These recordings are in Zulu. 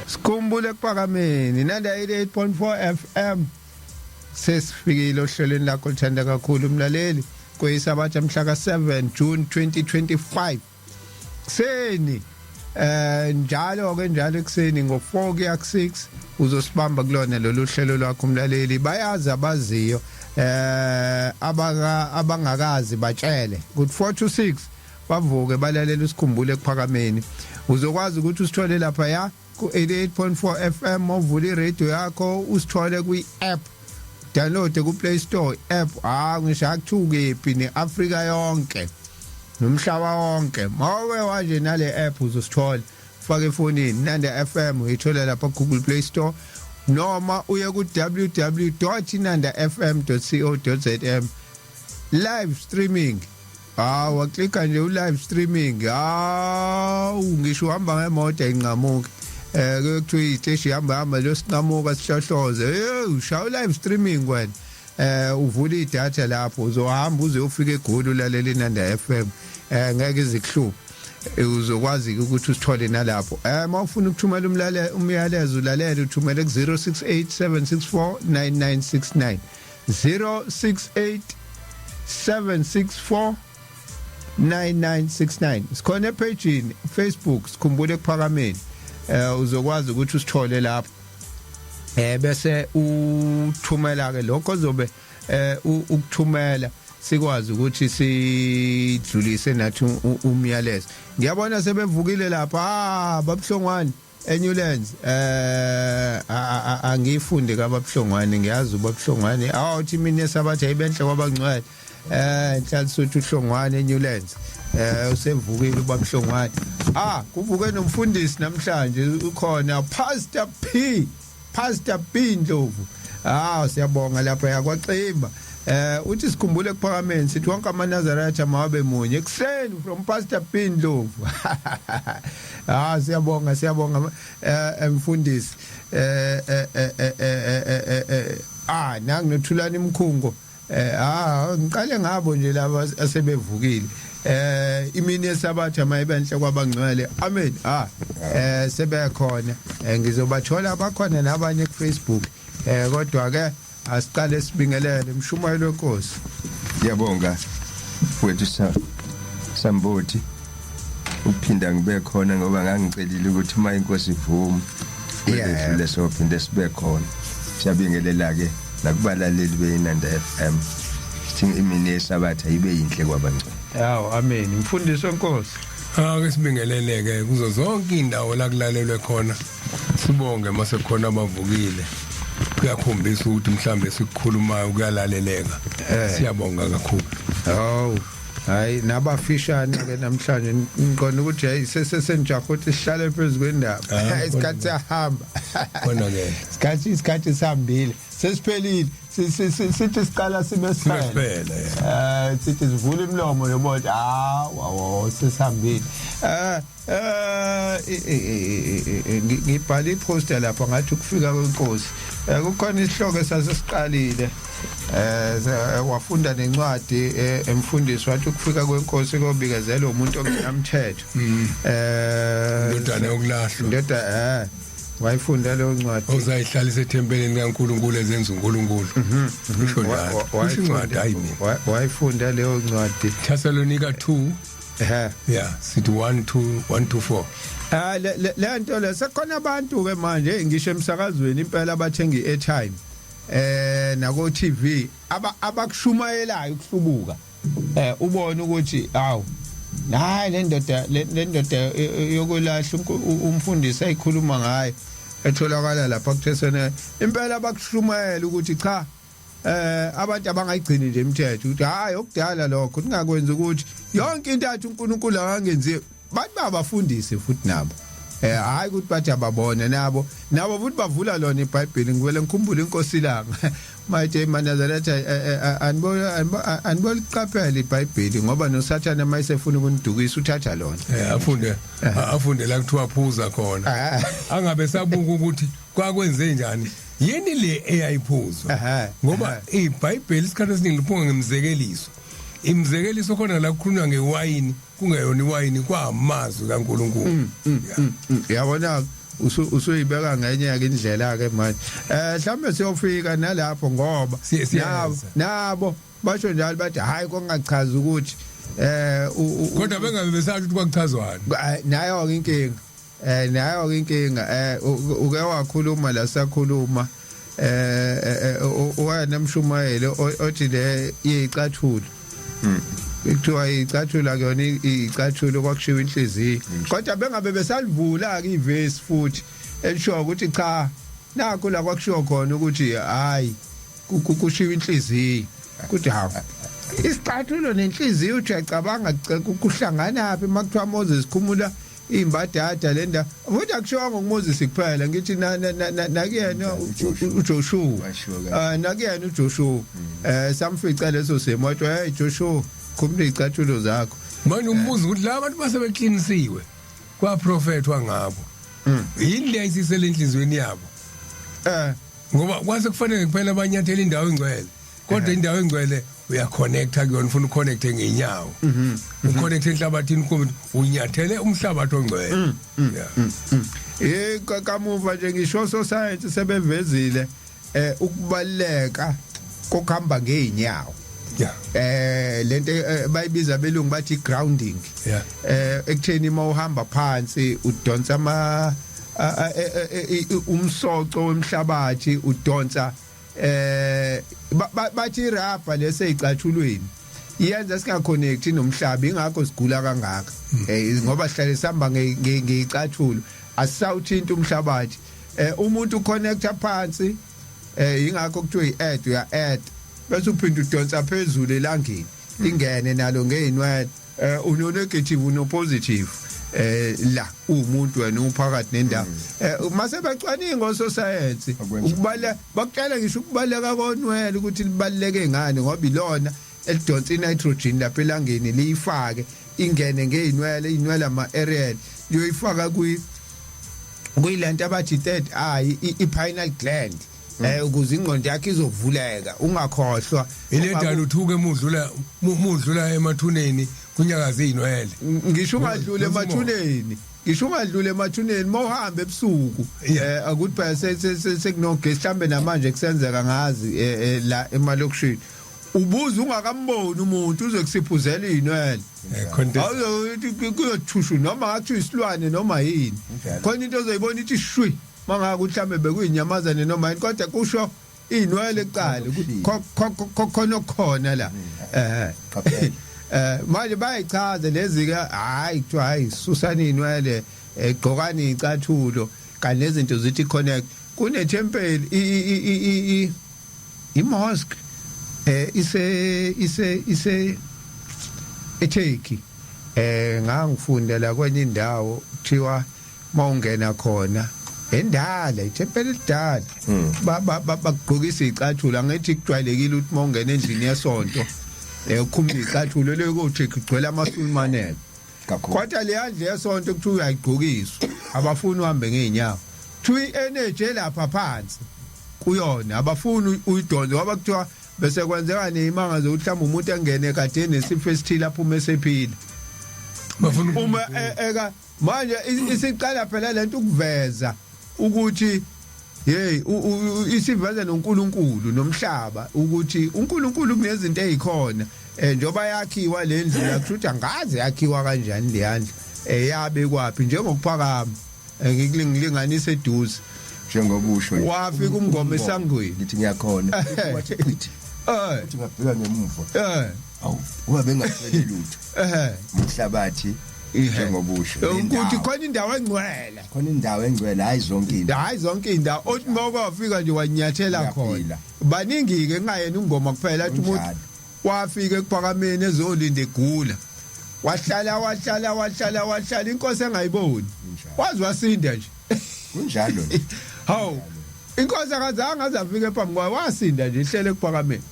Sikhumbule kuphakameni Nanda 88.4 FM. Sesifikile ohlelweni lakho olithanda kakhulu umlaleli kweyisabatha mhla ka7 June 2025. Kuseni njalo ke njalo ekseni ngo4 kuya ku6 uzosibamba kulona lolu hlelo lwakho umlaleli. Bayazi abaziyo, abaka abangakazi batshele ukuthi 4 to 6 bavuke balalela usikhumbule ekuphakameni. Uzokwazi ukuthi usithole lapha ya ku 88.4 FM ovula iradio yakho, usithole kwi app, download ku Play Store app. Ah, ngisho akuthuke neAfrika yonke nomhlaba wonke, mawe wanje nale app uzosithola. Ufake efonini Nanda FM, uyithola lapha Google Play Store, noma uye ku www.nandafm.co.zm live streaming. Hawu, waklika nje u live streaming, hawu, ngisho uhamba ngemoto inqamuke, kuthiwa iteshi ihamba hamba lo sinqamuka sihlohloze, hey, ushaya live streaming wena, uvula idatha lapho, uzohamba uze ufike eGoli ulalela iNanda FM, ngeke izikuhluphe. Uzokwazi ukuthi usithole nalapho. Mawufuna ukuthumela umlale umyalezo ulalele, uthumele ku 068 764 9969, 068 764 9969. Sikhona epage Facebook Sikhumbule ekuphakameni, uzokwazi ukuthi usithole lapho, bese uthumela ke lokho ozobe ukuthumela, sikwazi ukuthi sidlulise nathi umyalezo. Ngiyabona sebevukile lapha. Ah, babuhlongwane eNewlands, angifunde kababuhlongwane, ngiyazi ubabuhlongwane. Awuthi mina sabathi ayibenhle kwabangcwele, Nhlanhla uhlongwane eNewlands, usevukile ubabuhlongwane. Ah, kuvuke nomfundisi namhlanje, ukhona Pastor P, Pastor P Ndlovu. Ah, siyabonga lapha yakwaXimba. Uthi sikhumbule kuphakameni, sithi wonke amaNazaretha mawabe munye ekseni, from Pastor P Ndlovu. Ah, siyabonga, siyabonga mfundisi. Ah, nangu noThulani Mkhungo. Ah, ngiqale ngabo nje laba asebevukile. Imini yesabatha mayibenhle kwabangcwele. Amen. Ah, sebekhona. Ngizobathola abakhona nabanye ku Facebook. Kodwa ke asiqale sibingelele umshumayelo wenkosi. Ngiyabonga wethu sa Sambothi ukuphinda ngibe khona, ngoba ngangicelile ukuthi uma inkosi ivuma kwedlule sophinde sibe khona. Siyabingelela ke nakubalaleli beInanda FM, sithi imini yesabatha ibe yinhle kwabangcwele. Yawo, amen. Mfundisi wenkosi. Ake sibingeleleke kuzo zonke indawo la kulalelwe khona. Sibonge mase khona abavukile. Kuyakhombisa ukuthi mhlambe sikukhulumayo kuyalaleleka. Siyabonga kakhulu. Hawu. Hayi, nabafishane ke namhlanje, ngiqonda ukuthi hayi, sesenijaha ukuthi sihlale phezulu kwendaba. Ah, Isikhathi siyahamba. Khona ke. Isikhathi sihambile. Sesiphelile. Sithi siqala sibe siphela. Siphela, yeah. Sithi sivula imilomo yobona, ah, wow, sesihambile. Ngibhala iposter lapha ngathi ukufika kwenkosi. Kukhona isihloko esasiqalile. Wafunda nencwadi emfundisi, wathi ukufika kwenkosi kobikezela umuntu ongenamthetho. Indodana yokulahlwa. Ndoda, wayifunda leyo ncwadi. Ozayihlalisa ethempelini kaNkuluNkulu ezenza uNkulunkulu. Usho njalo. Usho incwadi, hayi mina. Wayifunda leyo ncwadi. Thessalonica 2. Yeah, sithi 1 2 1 to 4. Ah, le nto le sekhona abantu ke manje, ngisho emsakazweni impela, abathenga iairtime nako TV, aba abakushumayelayo ukuhlubuka, ubone ukuthi awu, hayi, le ndoda yokulahla umfundisi ayikhuluma ngayo etholakala lapha kuthesene impela, bakushumayela ukuthi cha, abantu abangayigcini nje imithetho, ukuthi hayi, okudala lokho, ningakwenza, ukuthi yonke into athi uNkulunkulu akangenzi. Bathi babafundisi futhi nabo, hayi ukuthi bathi ababone, nabo futhi bavula lona iBhayibheli. Ngivele ngikhumbule inkosi ilanga manje maNazaretha, anibona, aniboliqaphela iBhayibheli, ngoba noSathane mayesefuna ukunidukisa uthatha lona. Afunde la kuthiwa phuza khona. Angabe sabuka ukuthi kwakwenze njani, yini le eyayiphuzwa, ngoba iBhayibheli isikhathi esiningi liphunga ngemizekeliso. Imzekeliso khona la kukhulunywa ngewayini kungeyona iwayini kwamazwi kaNkuluNkulu. Yabona usuyibeka ngenye ke indlela ke manje. Mhlambe siyofika nalapho ngoba Siyeza. nabo basho njalo bathi hayi kongachaza ukuthi Kodwa bengabe besathi ukuthi kwakuchazwani. Nayo ke inkinga. Nayo ke inkinga uke wakhuluma la sakhuluma wena mshumayeli othi le iyicathulo. Kuthiwa icathulo akuyona icathulo kwakushiwa inhliziyo. Kodwa bengabe besalivula ke ivesi futhi elisho ukuthi cha nakho la kwakushiwo khona ukuthi hayi kushiwa inhliziyo. Kuthi hawu isicathulo nenhliziyo uthi uyacabanga kuhlangana phi makuthiwa Moses khumula imbadada le ndawo futhi akushongo kuMoses kuphela ngithi nakuyena uJoshua Washiwo kahle. Nakuyena uJoshua samfica leso simo wathi hey Joshua khumula izicathulo zakho. Manje umbuzo ukuthi laba bantu basebeklinisiwe kwaprofethwa ngabo. Yini le ayisisele enhliziyweni yabo? Ngoba kwase kufanele kuphela abanyathela indawo engcwele. Kodwa indawo engcwele uyaconnecta kuyona ufuna uconnecte ngenyawo. Uconnecte enhlabathini kuthi unyathele umhlabathi ongcwele. Yeah. Kamuva nje ngisho society sebevezile ukubaleka kokuhamba ngeenyawo. Lento bayibiza belungu bathi grounding. Ekutheni mawuhamba phansi udonsa ama umsoco wemhlabathi udonsa bathi irabha leseyicathulweni iyenza singaconnect nomhlaba ingakho sigula kangaka ngoba sihlale sihamba ngeyicathulo asisawuthinta umhlabathi umuntu uconnecta phansi ingakho kuthiwa i-add uya add bese uphinda udonsa phezulu elangeni ingene nalo ngeinwele uno negative uno positive la umuntu wena uphakathi nendawo mase becwaninga ososayensi Akwenza. ukubala bakutshela ngisho ukubaleka konwele ukuthi libaluleke ngani ngoba ilona elidonsa initrogen lapha elangeni liyifake ingene ngeinwele inwele ama aerial liyoyifaka kwi kuyilento abathi third eye i-pineal gland ukuze ingqondo yakhe izovuleka ungakhohlwa. Iledala uthuke mudlula mudlula emathuneni kunyakaza izinwele. Ngisho ungadlula emathuneni ngisho ungadlula emathuneni mawuhamba ebusuku akuthi phela sekunogesi mhlambe namanje kusenzeka ngazi la emalokishini ubuza ungakamboni umuntu uze kusiphuzela izinwele Contest. Awuzokuthi kuyothushu noma ngathi isilwane noma yini Kunjalo. Khona into ozoyibona ithi shwi mangabe mhlambe bekuyinyamazane noma yini kodwa kusho inwele kuqala ukuthi khona okukhona la Qaphela. Manje bayayichaza lezi ke hayi kuthiwa hayi susani inwele gqokani icathulo kanti nezinto zithi connect kune temple i i mosque ise eTurkey ngangifunda la kwenye indawo kuthiwa mawungena khona endala ithempeli elidala bakugqokisa icathulo angithi kujwayelekile ukuthi mawungena endlini yesonto ukhumula icathulo leyo kuthi kugcwele amasulmanele Kakhulu. Kodwa le yandle yesonto kuthiwa uyayigqokiswa abafuni uhambe ngeenyawo kuthiwa i-energy elapha phansi kuyona abafuni uyidonse ngoba kuthiwa bese kwenzeka nezimanga zokuthi mhlawumbe umuntu engene kade nesifo esithile aphume esephila Bafuna uma eka manje isiqala phela lento ukuveza ukuthi hey isiveza noNkulunkulu nomhlaba ukuthi uNkulunkulu kunezinto ezikhona njoba yakhiwa le ndlu la kusho ukuthi angaze yakhiwa kanjani le yandlu yabe kwaphi njengokuphakama ngikulinganisa eduze Njengoba usho nje. Wafika umngoma esangweni. Ngithi ngiyakhona wathi qithi uthi ngabheka ngemuva awu uba bengathwele lutho umhlabathi njengoba usho ukuthi nendawo. Khona indawo engcwele. Khona indawo engcwele hayi zonke into. Hayi zonke indawo othi mawukafika nje wanyathela khona. Uyaphila. Baningi ke kungayena ungoma kuphela athi umuntu Kunjalo. Wafika ekuphakameni ezolinda egula wahlala wahlala wahlala wahlala inkosi engayiboni Kunjalo. wazi wasinda nje. Kunjalo nje. Hawu inkosi akazange azafike phambi kwayo wasinda nje ihlele ekuphakameni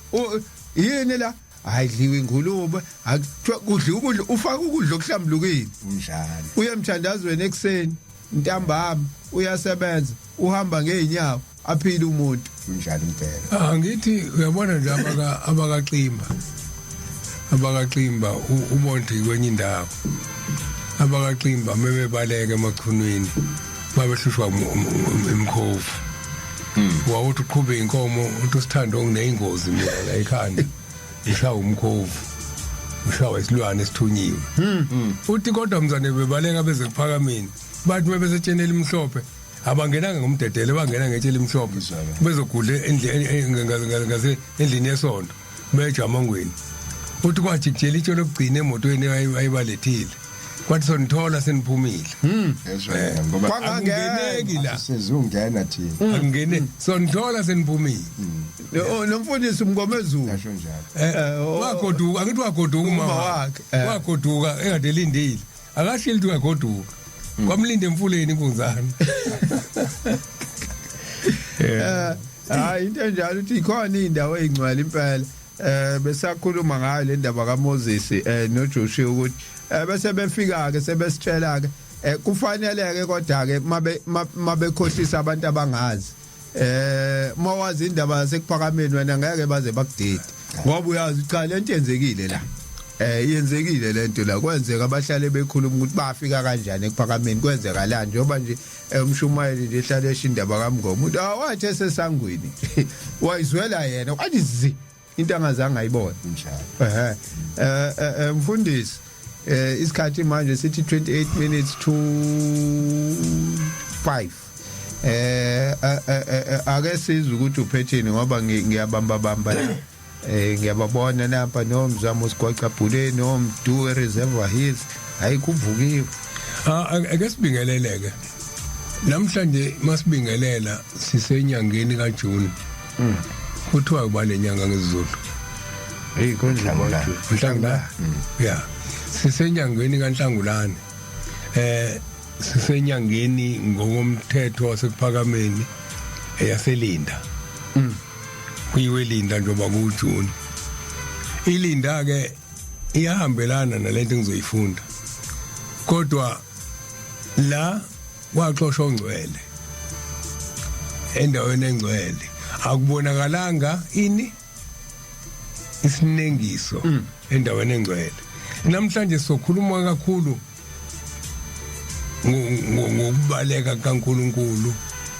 yini la hayi dliwa ingulube akuthiwa kudliwa ukudla ufaka ukudla okuhlambulukile. Kunjalo. Uye emthandazweni ekuseni ntambama uyasebenza uhamba ngeenyawo aphile umuntu. Kunjalo impela. Angithi uyabona nje abaka abakaximba. Abakaximba ubonke kwenye indawo. Abakaximba mebebaleka emachunwini babehlushwa imkhovu. Wawuthi uqhube inkomo uthi usithando ngineyingozi mina la ekhanda. Ishaya umkhovu. Ushawa isilwane esithunyiwe. Uthi kodwa mzane bebaleka beze kuphakameni. Bathi bebesetsheni elimhlophe abangenanga ngomdedele bangena ngetshe elimhlophe bezogudla endlini endlini yesonto bejamangweni. Uthi kwajikijela itshe lokugcina emotweni ayibalethile. Kwathi sonithola seniphumile. Yezwa ngoba Akungeneki la. Sizungena thina. Akungene sonithola seniphumile. Nomfundisi uMngomezulu. Kasho njalo. Wagoduka angithi wagoduka Uma uma wakhe, wakhe. Wagoduka engade elindile. Akashili ukuthi uyagoduka. Kwamlinda emfuleni inkunzana. Hayi into enjalo ukuthi ikhona indawo ezingcwele impela. Besakhuluma ngayo le ndaba kaMoses noJoshua ukuthi bese befika ke sebesitshela ke kufanele ke kodwa ke mabe mabekhohlisa abantu abangazi mawazi indaba yasekuphakameni wena ngeke baze bakudede ngoba uyazi cha lento yenzekile la yenzekile lento la kwenzeka abahlale bekhuluma ukuthi bafika kanjani ekuphakameni kwenzeka la njengoba nje umshumayeli nje ehlale esho indaba kaMngoma uthi awathi esesangweni wayizwela yena kwathi zi into angazange ayibone Njalo. Ehe mfundisi isikhathi manje sithi 28 minutes to 5 ake sizwe ukuthi uphethini ngoba ngiyabamba bamba ngiyababona nampa nomzamo sigwaca bhule nomdu Reservoir Hills hayi kuvukiwe. Ake sibingeleleke. Namhlanje masibingelela sisenyangeni kaJune. Kuthiwa uba lenyanga ngesiZulu. Hey konje Nhlangulana. Nhlangulana. Yeah. Sisenyangeni kaNhlangulana. Sisenyangeni ngokomthetho wasekuphakameni eyaselinda. Kuyiwe Linda njengoba kuJune. Ilinda ke iyahambelana nalento engizoyifunda. Kodwa la waxoshwa ongcwele endaweni engcwele akubonakalanga ini isinengiso endaweni engcwele. Namhlanje sokhuluma kakhulu ngokubaleka kaNkuluNkulu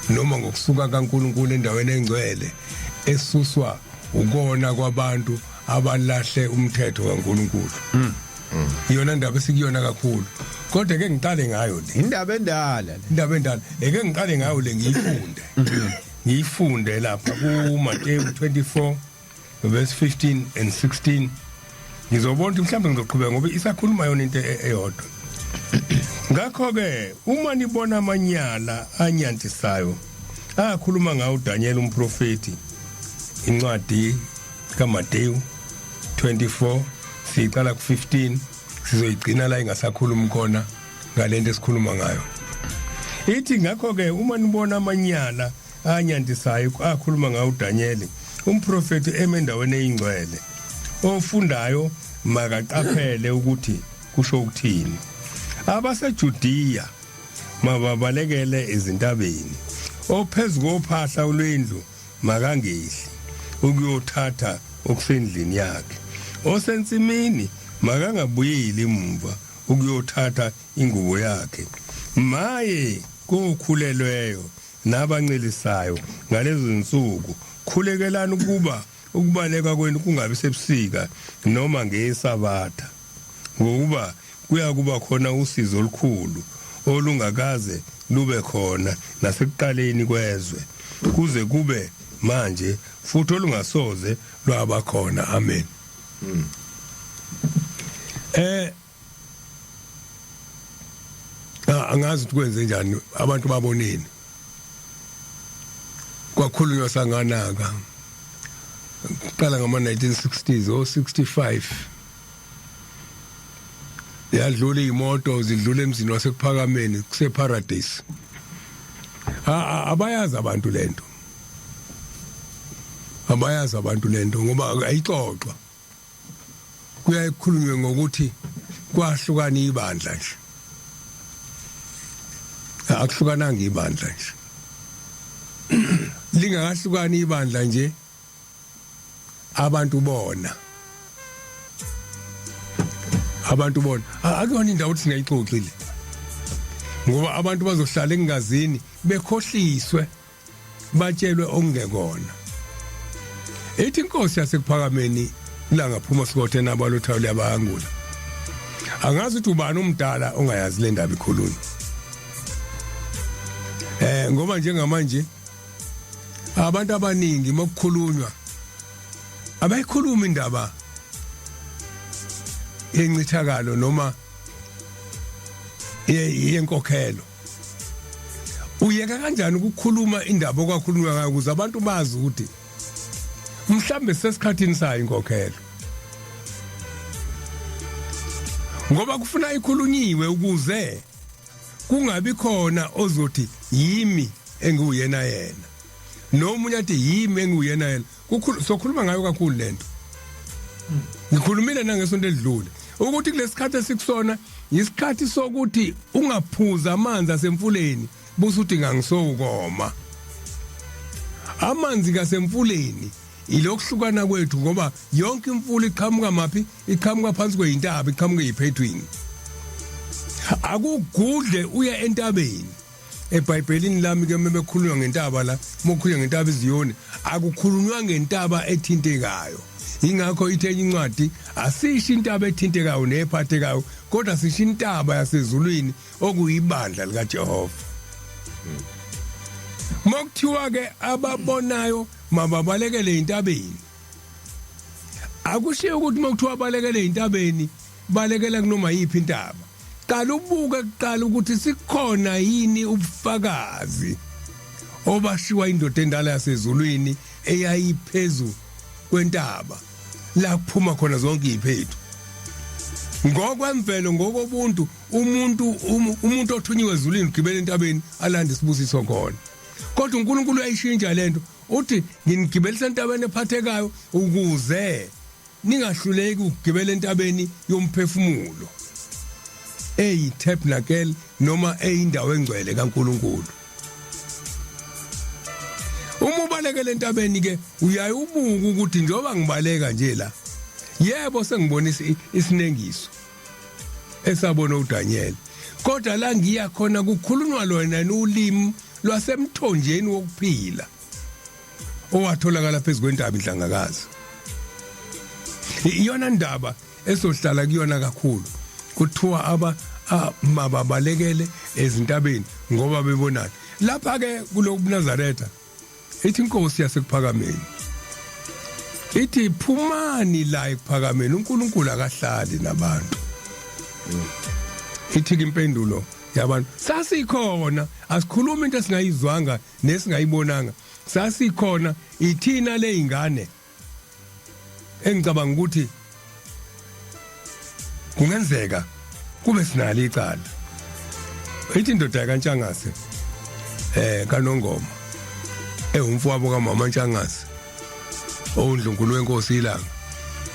noma ngokusuka kaNkuluNkulu endaweni engcwele esuswa ukona kwabantu abalahle umthetho kaNkuluNkulu. Iyona ndaba esikuyona kakhulu kodwa ke ngiqale ngayo le indaba endala le. Indaba endala eke ngiqale ngayo le ngiyifunde lapha kuMateyu 24 verse 15 and 16. Ngizobona ukuthi mhlawumbe ngizoqhubeka ngoba isakhuluma yona into eyodwa. Ngakho ke uma nibona amanyala anyantisayo akhuluma ngawo uDaniel umprofeti, incwadi kaMateyu 24 siqala ku15 sizoyigcina la ingasakhulumi khona ngalento esikhuluma ngayo. Ithi ngakho ke uma nibona amanyala anyantisayo akhuluma ngawo uDaniel umprofeti eme endaweni eyingcwele, ofundayo makaqaphele ukuthi kusho ukuthini. AbaseJudiya mababalekele ezintabeni, ophezu kophahla lwendlu makangehli ukuyothatha okusendlini yakhe, osensimini makangabuyeli emuva ukuyothatha ingubo yakhe. Maye kokhulelweyo nabancelisayo ngalezo zinsuku! Khulekelani ukuba ukubaleka kwenu kungabi sebusika noma ngesabatha, ngokuba kuya kuba khona usizi olukhulu olungakaze lube khona nasekuqaleni kwezwe kuze kube manje, futhi olungasoze lwaba khona. Amen. Angazi ukuthi kwenze njani abantu babonini kwakhulunywa sanganaka kuqala ngama 1960s o 65 yadlula imoto zidlula emzini wasekuphakameni kuse paradise. Abayazi abantu lento, abayazi abantu lento ngoba ayixoxwa. Kuyaye kukhulunywe ngokuthi kwahlukana ibandla nje, akuhlukananga ibandla nje, lingakahlukani ibandla nje abantu bona. Abantu bona akuyona indawo ukuthi singayixoxi le, ngoba abantu bazohlala engazini bekhohliswe, batshelwe okungekona. Ithi inkosi yasekuphakameni langaphuma sikothe nabalothayo liyabangula. Angazi ukuthi ubani omdala ongayazi le ndaba ikhulunywa, ngoba njengamanje abantu abaningi mokukhulunywa abayikhuluma indaba yencithakalo noma yenkokhelo. Uyeka kanjani ukukhuluma indaba okwakhulunywa ngayo ukuze abantu bazi ukuthi mhlambe sesikhathini sayo inkokhelo? Ngoba kufuna ikhulunyiwe ukuze kungabi khona ozothi yimi engiwuyena yena, nomunye athi yimi engiwuyena yena. Sokhuluma ngayo kakhulu lento. Ngikhulumile nangesonto elidlule ukuthi kulesikhathi esikusona isikhathi sokuthi ungaphuza amanzi asemfuleni busuthi ngangisowukoma. Amanzi kasemfuleni ilokuhlukana kwethu, ngoba yonke imfula iqhamuka maphi? Iqhamuka phansi kweyintaba, iqhamuka eyiphethwini. Akugudle uye entabeni. EBhayibhelini lami ke mebekhulunywa ngentaba la, mokhulunywa ngentaba iZiyoni, akukhulunywa ngentaba ethintekayo. Ingakho ithe incwadi asisho intaba ethintekayo nephathekayo, kodwa sisho intaba yasezulwini okuyibandla likaJehova. Mokuthiwa ke ababonayo mababalekele entabeni, akushiyo ukuthi mokuthiwa balekele entabeni balekela kunoma yiphi intaba. Qala ubuke kuqala ukuthi sikhona yini ubufakazi obashiwa indoda endala yasezulwini eyayiphezu kwentaba la kuphuma khona zonke iziphethu. Ngokwemvelo, ngokobuntu, umuntu othunyiwe ezulwini ugibela entabeni alande isibusiso khona, kodwa uNkulunkulu uyayishintsha lento, uthi nginigibelisa entabeni ephathekayo ukuze ningahluleki ukugibela entabeni yomphefumulo eyi-tabernacle noma eyindawo engcwele kaNkulunkulu. Uma ubalekela entabeni ke uyaye ubuka ukuthi njengoba ngibaleka nje la, yebo sengibonisa isinengiso esabona uDaniel, kodwa la ngiya khona kukhulunywa lona ulimi lwasemthonjeni wokuphila owatholakala phezu kwentaba iNhlangakazi. Iyona ndaba esohlala kuyona kakhulu. Kuthiwa aba mababalekele ezintabeni ngoba bebonani lapha ke kulokuNazaretha. Ithi inkosi yasekuphakameni, ithi phumani la ekuphakameni, uNkulunkulu akahlali nabantu. Ithi impendulo yabantu, sasikhona, asikhuluma into esingayizwanga nesingayibonanga, sasikhona. Ithina leyingane engicabanga ukuthi kungenzeka kube sinalo icala. Ithi indoda kaNtshangase kaNongoma, ewumfowabo kaMama Ntshangase owundlunkulu wenkosi ilanga,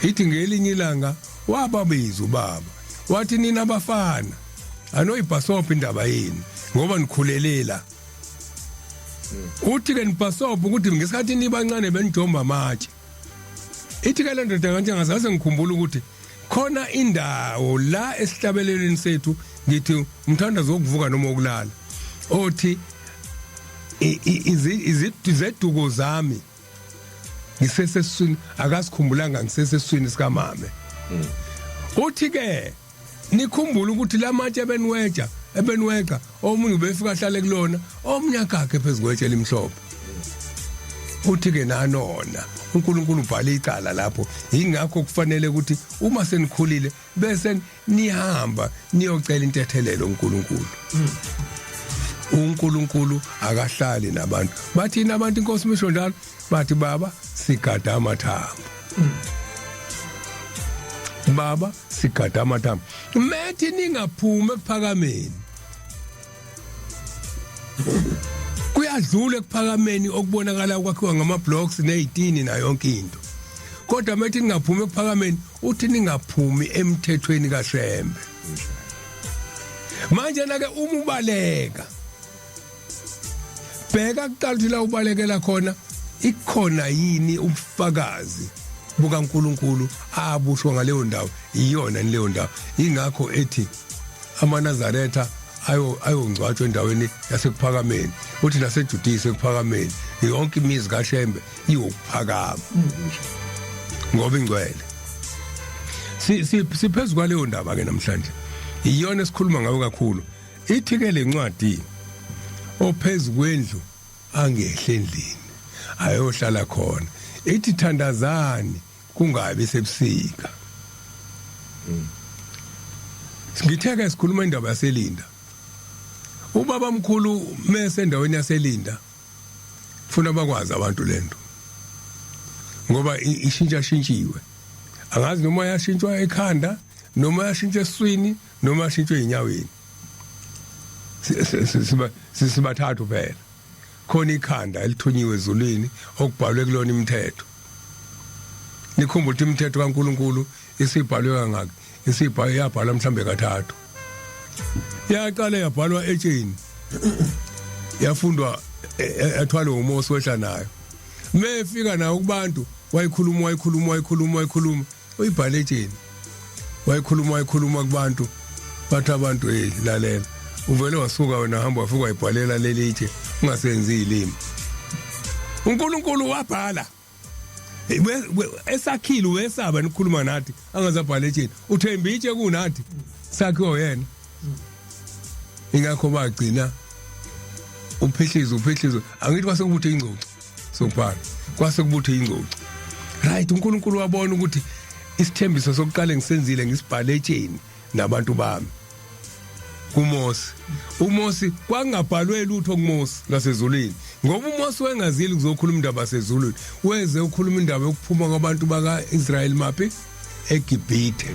ithi ngelinye ilanga wababiza ubaba wathi, nina abafana anoyibhasopha indaba yenu ngoba nikhulelela. Uthi ke nibhasopha ukuthi ngesikhathi nibancane benijomba amatshe. Ithi ke le ndoda kaNtshangase, ngikhumbula ukuthi khona indawo la esihlabelelweni sethu, ngithi umthandazo wokuvuka noma wokulala, othi izeduko zami ngisesesiswini akasikhumbulanga ngisesesiswini sikamame. Uthi ke nikhumbule ukuthi lamatshe ebeniweja ebeniweqa, omunye ubefika ahlale kulona, omunye akakhe phezu kwetshe elimhlophe. Uthi ke nanona uNkulunkulu ubhala icala lapho, ingakho kufanele ukuthi uma senikhulile bese nihamba niyocela intethelelo uNkulunkulu. uNkulunkulu akahlali nabantu. Bathina abantu, inkosi misho njalo, bathi baba sigada amathambo, baba sigada amathambo, methi ningaphumi ekuphakameni. Kuyadlula ekuphakameni okubonakala kwakhiwa ngama blocks nezitini na yonke into, kodwa methi ningaphumi ekuphakameni, uthi ningaphumi emthethweni kaShembe. Manje na ke uma ubaleka, bheka kuqala ukuthi la ubalekela khona ikhona yini ubufakazi. bukaNkuluNkulu abusho ngaleyo ndawo iyona leyo ndawo. Ingakho ethi amaNazaretha ayongcwatshwa endaweni yasekuphakameni, uthi naseJudiya sekuphakameni, yonke imizi kaShembe iyokuphakama ngoba ingcwele. Siphezulu kwaleyo ndaba ke namhlanje, iyona esikhuluma ngayo kakhulu. Ithi ke lencwadi, ophezulu kwendlu angehle endlini ayohlala khona. Ithi thandazani kungabi sebusika. Ngithe ke sikhuluma indaba yaseLinda, ubaba mkhulu mese endaweni yaseLinda, funa bakwazi abantu lento ngoba ishintsha shintshiwe, angazi noma yashintshwa ekhanda noma yashintshwa esiswini noma yashintshwa einyaweni. Siba sibathathu phela, khona ikhanda elithunyiwe ezulwini okubhalwe kulona imithetho. Nikhumbule ukuthi imithetho kaNkuluNkulu isibhalwe kangaki? Isibhalwe, yabhalwa mhlambe kathathu. Yaqala yabhalwa etsheni, yafundwa, yathwalwa uMose, wehla nayo. Mefika nayo kubantu, wayikhuluma, wayikhuluma, wayikhuluma, wayikhuluma, uyibhala etsheni, wayikhuluma, wayikhuluma kubantu. Bathi abantu, "Hey, lalela, uvele wasuka wena, hamba wafika wayibhalela leli tshe, ungasenzi ilimi." uNkulunkulu wabhala esakhile, wesaba nikhuluma nathi angazabhala etsheni, uthemba itshe kunathi sakhiwe yena. Ingakho bagcina uphihlizo, uphihlizo, angithi kwase kubuthe ingcoco sokubhala, kwase kubuthe ingcoco. Right, uNkulunkulu wabona ukuthi isithembiso sokuqala ngisenzile, ngisibhale etsheni nabantu bami kuMose. uMose kwangabhalwe lutho kuMose lasezulwini, ngoba uMose wengazili kuzokhuluma indaba yasezulwini, weze ukhuluma indaba yokuphuma kwabantu bakaIsrael maphi? eGibhithe,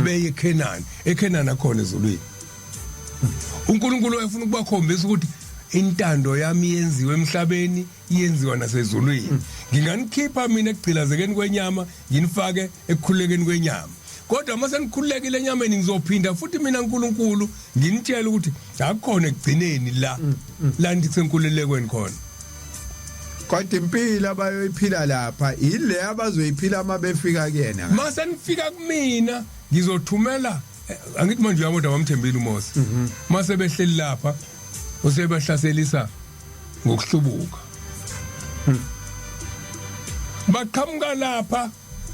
beye eKenani. eKenani akhona ezulwini. uNkulunkulu wayefuna ukubakhombisa ukuthi intando yami yenziwe emhlabeni, iyenziwa nasezulwini. Nginganikhipha mina ekugcilazekeni kwenyama, nginifake ekukhululekeni kwenyama, kodwa uma senikhululekile enyameni, ngizophinda futhi mina uNkulunkulu nginitshela ukuthi akukhona ekugcineni la la nithi senkululekweni khona. Kodwa impilo abayoyiphila lapha ile abazoyiphila uma befika kuyena. Mase nifika kumina, ngizothumela angithi manje uyabona wamthembile uMose. Mase behleli lapha, usebahlaselisa ngokuhlubuka. Baqhamuka lapha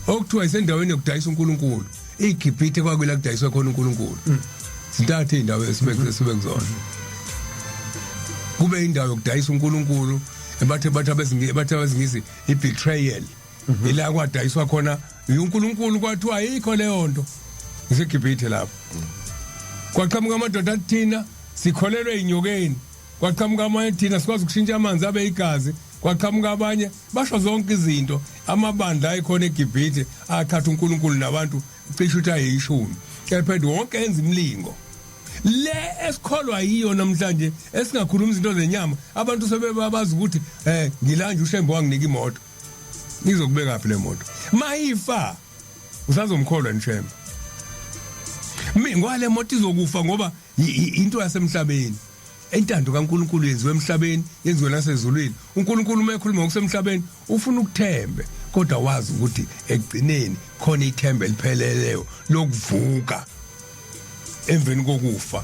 okuthiwa isendaweni yokudayisa uNkulunkulu, iGibhithe, kwakwila kudayiswa khona uNkulunkulu. Zintathu indawo esibe kuzona, kube indawo yokudayisa uNkulunkulu, bathe abezingi, bathe abezingisi ibetrayal, ila kwadayiswa khona uNkulunkulu, kwathiwa ayikho leyo nto, iseGibhithe lapho. Kwaqhamuka amadoda athi thina sikholelwe inyokeni, kwaqhamuka amanye thina sikwazi ukushintsha amanzi abe igazi, kwaqhamuka abanye basho zonke izinto. Amabandla ayikhona eGibhithe athatha uNkulunkulu nabantu cishe ukuthi ayishumi, kepha wonke enza imilingo le esikholwa yiyo namhlanje, esingakhuluma izinto zenyama. Abantu sebebabazi ukuthi ngilanje uShembe wanginika imoto, ngizokubeka phi le moto? Mayifa usazomkholwa nishembe mi ngwale moto izokufa, ngoba into yasemhlabeni. Intando kaNkuluNkulu yenziwe emhlabeni, yenziwe nasezulwini. uNkulunkulu uma ekhuluma ngokusemhlabeni ufuna ukuthembe, kodwa wazi ukuthi ekugcineni khona ithemba elipheleleyo lokuvuka emveni kokufa.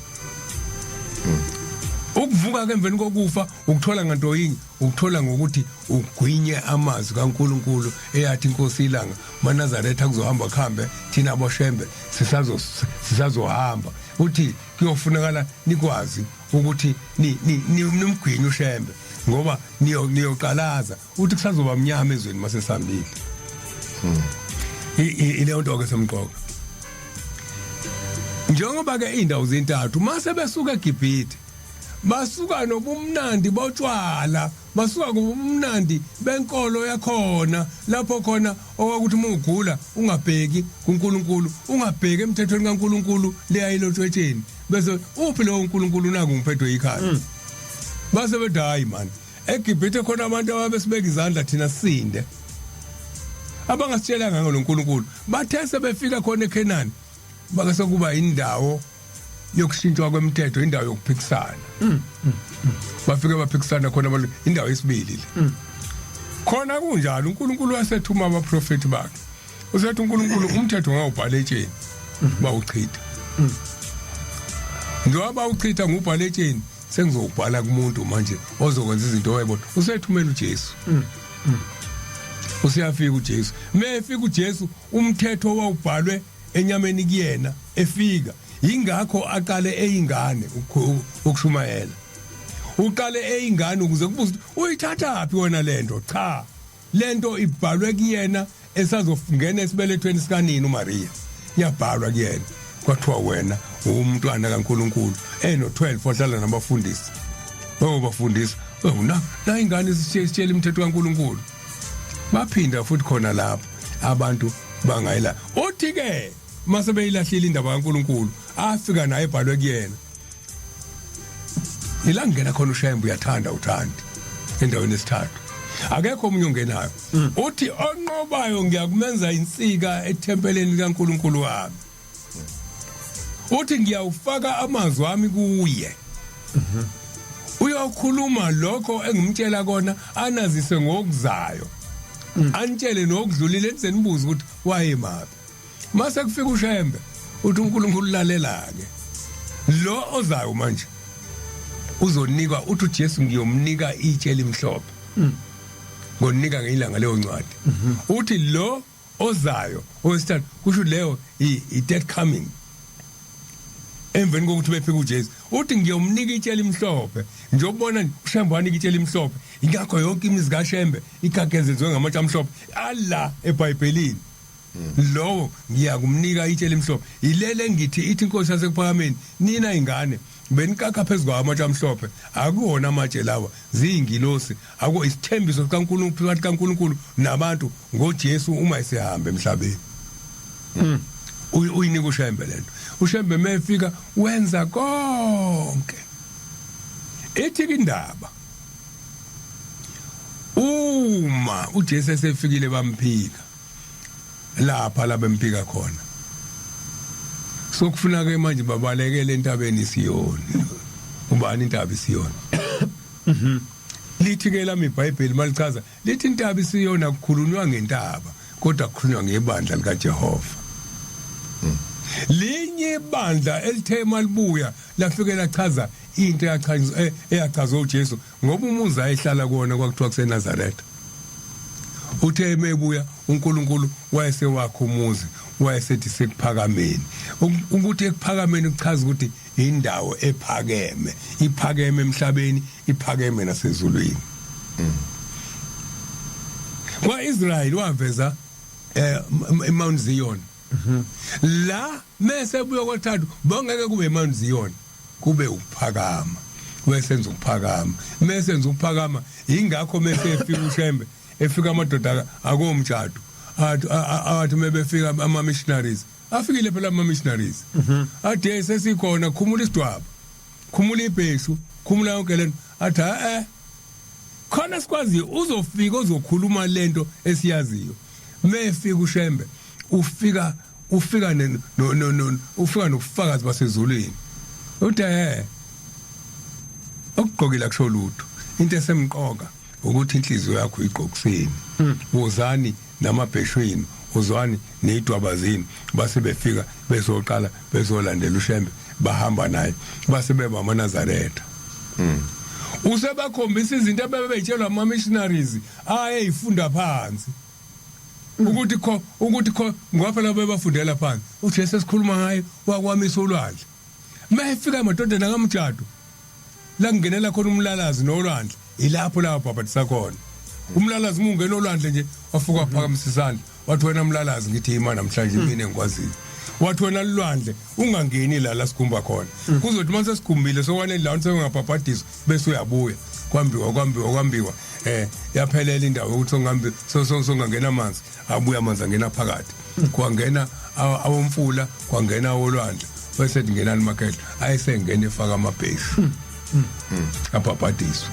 Ukuvuka ke emveni kokufa ukuthola nganto yinye, ukuthola ngokuthi ugwinye amazwi kaNkuluNkulu eyathi inkosi ilanga maNazaretha kuzohamba kuhambe, thina aboShembe sisazo sisazohamba. Uthi kuyofunakala nikwazi ukuthi nimgwinye uShembe, ngoba niyoqalaza uthi kusazoba mnyama ezweni masesihambile. Ileyo nto ke semqoka, njengoba ke indawo zintathu. Mase besuka eGibhithe, basuka nobumnandi botshwala, basuka kubumnandi benkolo yakhona, lapho khona okwakuthi uma ugula ungabheki kuNkulunkulu, ungabheki emthethweni kaNkulunkulu leyayilotshwetsheni, bese uphi lowo uNkulunkulu naku ngiphethwe ikhaya. Base bethi hayi man, eGibhithe khona abantu ababesibeka izandla thina sisinde, abangasitshelanga ngaloNkulunkulu. Bathe sebefika khona eKhenani, bake sekuba indawo yokushintshwa kwemithetho, indawo yokuphikisana. Bafike baphikisana khona abantu, indawo yesibili le. Khona kunjalo, uNkulunkulu wasethuma abaprofeti bakhe. Usethi uNkulunkulu umthetho ngawubhala etsheni bawuchitha. Njengoba uchitha ngubhala etsheni sengizowubhala kumuntu manje ozokwenza izinto wayebona. Usethumela uJesu. Usiyafika uJesu. Mefika uJesu umthetho wawubhalwe enyameni kuyena efika. Ingakho aqale eyingane ukushumayela. Uqale eyingane ukuze kubuze uyithathaphi wena lento? Cha. Lento ibhalwe kuyena esazofungena esibelethweni sikanini uMaria. Yabhalwa kuyena. Kwathiwa wena umntwana kaNkuluNkulu eno 12 ohlala nabafundisi. Bawubafundisa. Wena la ingane sitshela imithetho kaNkuluNkulu. Baphinda futhi khona lapho abantu bangayila. Uthi ke mase beyilahlile indaba kaNkuluNkulu afika naye ebhalwe kuyena. Ila ngena khona uShembe uyathanda uthandi endaweni esithathu. Akekho omunye ongenayo. Uthi onqobayo ngiyakumenza insika ethempeleni likaNkuluNkulu wami. Uthi ngiyawufaka amazwi ami kuye. Uyokhuluma lokho engimtshela kona anazise ngokuzayo. Anitshele nokudlulile nize nibuze ukuthi wayemaphi. Mase kufika uShembe uthi uNkulunkulu lalela ke. Lo ozayo manje uzonikwa uthi uJesu ngiyomnika itshe elimhlophe. Ngonika ngelanga leyo ncwadi. Uthi lo ozayo owesithathu kusho leyo i third coming. Emveni kokuthi befika uJesu uthi ngiyomnika itshe elimhlophe njobona uShembe wanika itshe elimhlophe ingakho yonke imizi kaShembe igagezenziwe ngamatshe amhlophe ala eBhayibhelini. Lowo ngiyakumnika itshe elimhlophe yilele ngithi ithi inkosi yasekuphakameni nina ingane benikakha phezu kwawo amatshe amhlophe akuwona amatshe lawa ziyingilosi ako isithembiso sikaNkulunkulu phakathi kaNkulunkulu nabantu ngoJesu uma esehamba emhlabeni. Uyinika uShembe lento. uShembe mefika wenza konke. Ithi indaba uma uJesu esefikile bamphika lapha labemphika khona. Sokufuna ke manje babalekele entabeni iSiyoni. Ubani intaba iSiyoni? Lithi ke lami iBhayibheli malichaza lithi intaba iSiyoni akukhulunywa ngentaba kodwa kukhulunywa ngebandla likaJehova. Linye ibandla elithe malibuya lafike lachaza into eyachazwa eyachazwa uJesu ngoba umuzi ayehlala kuwona kwakuthiwa kuseNazaretha. Uthe emebuya uNkulunkulu wayesewakha umuzi wayesethi sekuphakameni. Ukuthi ekuphakameni kuchaza ukuthi indawo ephakeme, iphakeme emhlabeni, iphakeme nasezulwini. Kwa-Israel waveza eMount Zion. La mese buya kwethathu bongeke kube eMount Zion kube ukuphakama. Wesenza ukuphakama. Mesenza ukuphakama ingakho mese efika uShembe efika amadoda akomtshado athi athi mebefika ama missionaries afikile phela ama missionaries athi sesikhona khumula isidwaba khumula ibheshu khumula yonke lento athi eh khona sikwaziyo uzofika ozokhuluma lento esiyaziyo mefika uShembe ufika ufika no no no ufika nobufakazi basezulwini uthi eh okugqokile akusho lutho into esemqoka ukuthi inhliziyo yakho igqokiseni wozani namabheshweni uzwani nezidwaba zenu base befika bezoqala bezolandela uShembe bahamba naye base beba amaNazaretha. Usebakhombisa izinto abebeyitshelwa ama missionaries ayeyifunda phansi ukuthi kho ukuthi kho ngoba phela bebafundela phansi uJesu esikhuluma ngaye wakwamisa ulwandle mayefika emadodeni akamjado la kungenela khona umlalazi nolwandle ilapho la bhabhadisa khona umlalazi uma ungena olwandle nje wafuka waphakamisa isandla wathi wena mlalazi ngithi ima namhlanje mina engikwaziyo wathi wena lwandle ungangeni la la sigumba khona kuzothi mase sigumbile sokwanele la sengingabhabhadiswa bese uyabuya kwambiwa kwambiwa kwambiwa yaphelela indawo ukuthi songambi songangena amanzi abuya amanzi angena phakathi kwangena awomfula kwangena awolwandle bese ngenani makhehla ayesengena efaka amabheshu abhabhadiswa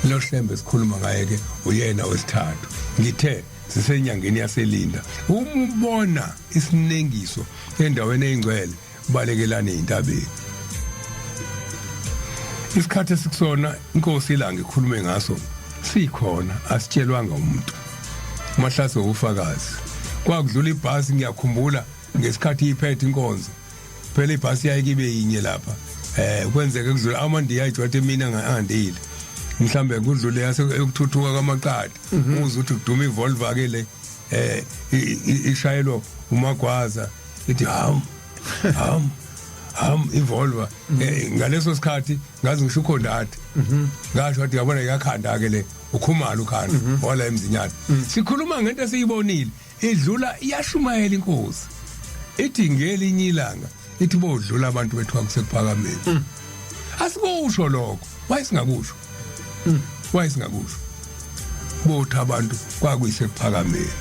lo Shembe sikhuluma ngaye ke uyena wesithathu ngithe sisenyangeni yaselinda uma ubona isinengiso endaweni engcwele balekelani entabeni isikhathi esikusona inkosi ilanga ikhulume ngaso sikhona asitshelwanga umuntu mahlase ufakazi. Kwakudlula ibhasi, ngiyakhumbula ngesikhathi iphethe inkonzo, phela ibhasi yayikibe yinye lapha, kwenzeke kudlula amandiya ayijwayele emini angandile, mhlambe kudlule yase ukuthuthuka kwamaqadi, uze uthi kuduma iVolvo ke le, ishayelwa umagwaza, ithi ham ham ham iVolvo. Ngaleso sikhathi ngazi ngisho ukhondati, ngasho wathi yabona iyakhanda ke le, ukhumala ukhanda wala emzinyana. Sikhuluma ngento esiyibonile idlula, iyashumayela inkosi, ithi ngelinye ilanga ithi bodlula abantu bethu akusekuphakameni. Asikusho lokho, wayesingakusho, wayesingakusho bothi abantu kwakuyisekuphakameni.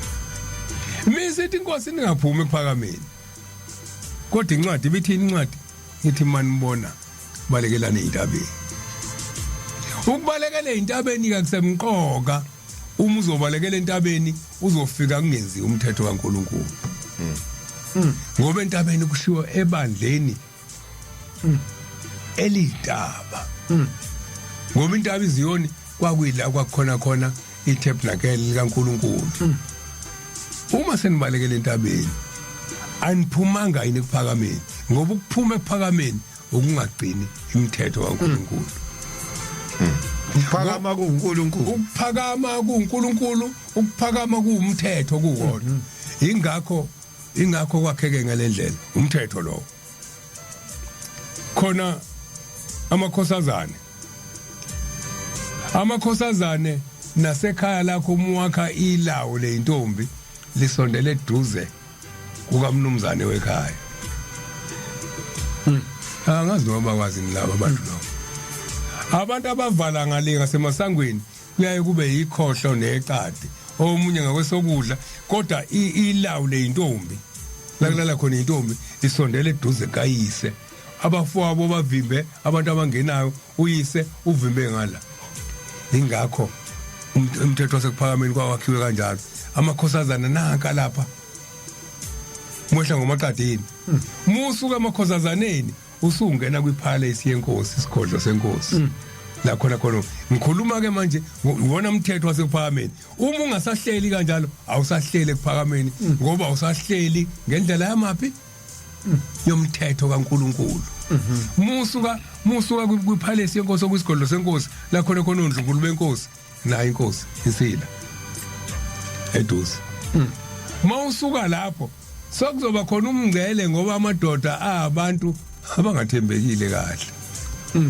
Misithi inkosi ningaphumi ekuphakameni, kodwa incwadi ibithini? Incwadi ithi manibona balekelani entabeni. Ukubalekela entabeni kakusemqoka. Uma uzobalekela entabeni uzofika kungenziwa umthetho kaNkuluNkulu, ngoba entabeni kushiwo ebandleni elitaba, ngoba intaba iZiyoni kwakuyila kwakukhona khona itabernacle likaNkuluNkulu. Uma senibalekela entabeni aniphumanga yini ekuphakameni? Ngoba ukuphuma ekuphakameni ukungagcini imithetho kaNkuluNkulu. Ukuphakama kuNkulunkulu. Ukuphakama kuNkulunkulu, ukuphakama kuwumthetho kuwona. Ingakho kwakheke ngalendlela umthetho lo. Khona amakhosazane nasekhaya lakho umuwakha ilawo leintombi lisondele eduze kukamnumzane wekhaya. Angazi noma bakwazi laba abantu lokho. Abantu abavala ngale ngasemasangweni kuyaye kube yikhohlo neqadi, omunye ngakwesokudla, kodwa ilawu leintombi la kulala khona intombi lisondele eduze kayise. Abafowabo bavimbe abantu abangenayo, uyise uvimbe ngala. Ingakho umthetho wasekuphakameni kwawakhiwe kanjalo. Amakhosazana nanka lapha mwehla ngomaqadini, musuka emakhosazaneni usungena kwipalace yenkosi, isigodlo senkosi la khona khona. Ngikhuluma ke manje ngibona umthetho wasekuphakameni. Uma ungasahleli kanjalo awusahleli ekuphakameni, ngoba awusahleli ngendlela yamaphi yomthetho kaNkuluNkulu. Musuka kwipalace yenkosi, okwisigodlo senkosi la khona khona undlunkulu benkosi nayo inkosi insila eduze. Mawusuka lapho sokuzoba khona umngcele, ngoba amadoda abantu abangathembekile kahle.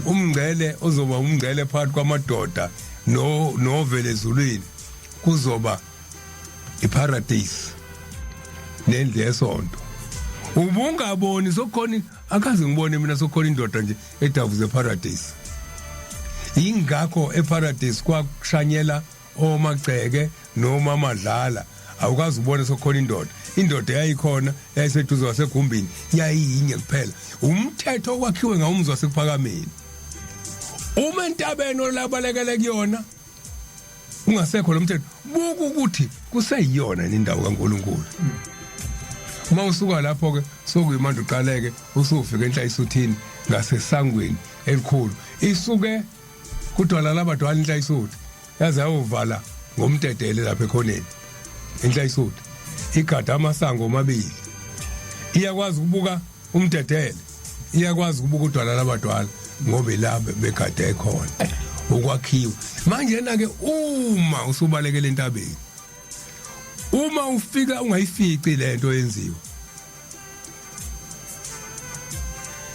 Umngcele ozoba umngcele phakathi kwamadoda no novele ezulwini kuzoba iparadise nendlu yesonto. Ubungaboni sokhona, akaze ngibone mina sokhona indoda nje edavuze eparadise. Ingakho eparadise kwakushanyela omagceke noma amadlala, awukazi ubone sokhona indoda. Indoda yayikhona yayiseduze wasegumbini, yayiyinye kuphela. Umthetho okwakhiwe ngawumzi wasekuphakameni. Uma entabeni olabalekele kuyona ungasekho lo mthetho, buka ukuthi kuseyiyona indawo kaNkuluNkulu. Uma usuka lapho ke sokuyimanje uqaleke usufika enhla isuthini ngasesangweni elikhulu, isuke kudwala labadwala inhla isuthi yaze yayovala ngomdedele lapha ekhoneni. Inhla isuthi igada amasango omabili, iyakwazi ukubuka umdedele, iyakwazi ukubuka udwala labadwala, ngoba ila begade khona ukwakhiwa. Manje na ke uma usubalekela entabeni, uma ufika ungayifici lento yenziwa,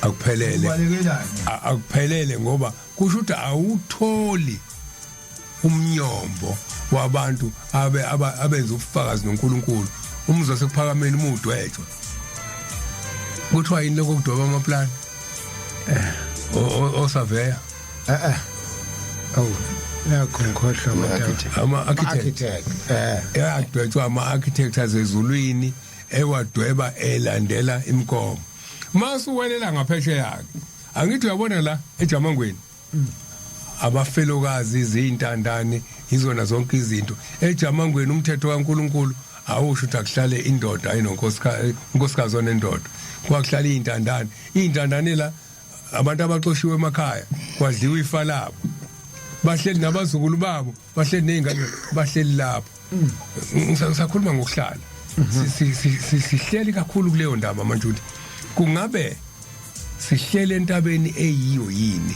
akuphelele. Ubalekelani? Akuphelele, ngoba kusho ukuthi awutholi umnyombo wabantu abe abenza ubufakazi noNkulunkulu. Umuzi wasekuphakameni uma udwetshwa kuthiwa yini lokho kudweba amaplani osaveya? Eh, awu, nakho ngikhohlwa abantu. Ama-architect. Architect. Yadwetshwa ama-architect azezulwini, ewadweba elandela imigomo. Masuwelela ngaphesheya ke, angithi uyabona la eJamangweni abafelokazi izintandane izona zonke izinto eJamangweni. Umthetho kaNkuluNkulu awusho ukuthi akuhlale indoda ayinonkosikazi, unkosikazi onendoda, kwakuhlala izintandane. Izintandane la abantu abaxoshiwe emakhaya, kwadliwa ifa labo, bahleli nabazukulu babo, bahleli nezingane, bahleli lapho. Ngisakhuluma ngokuhlala. Sihleli kakhulu kuleyo ndaba manje ukuthi kungabe sihlele entabeni eyiyo yini,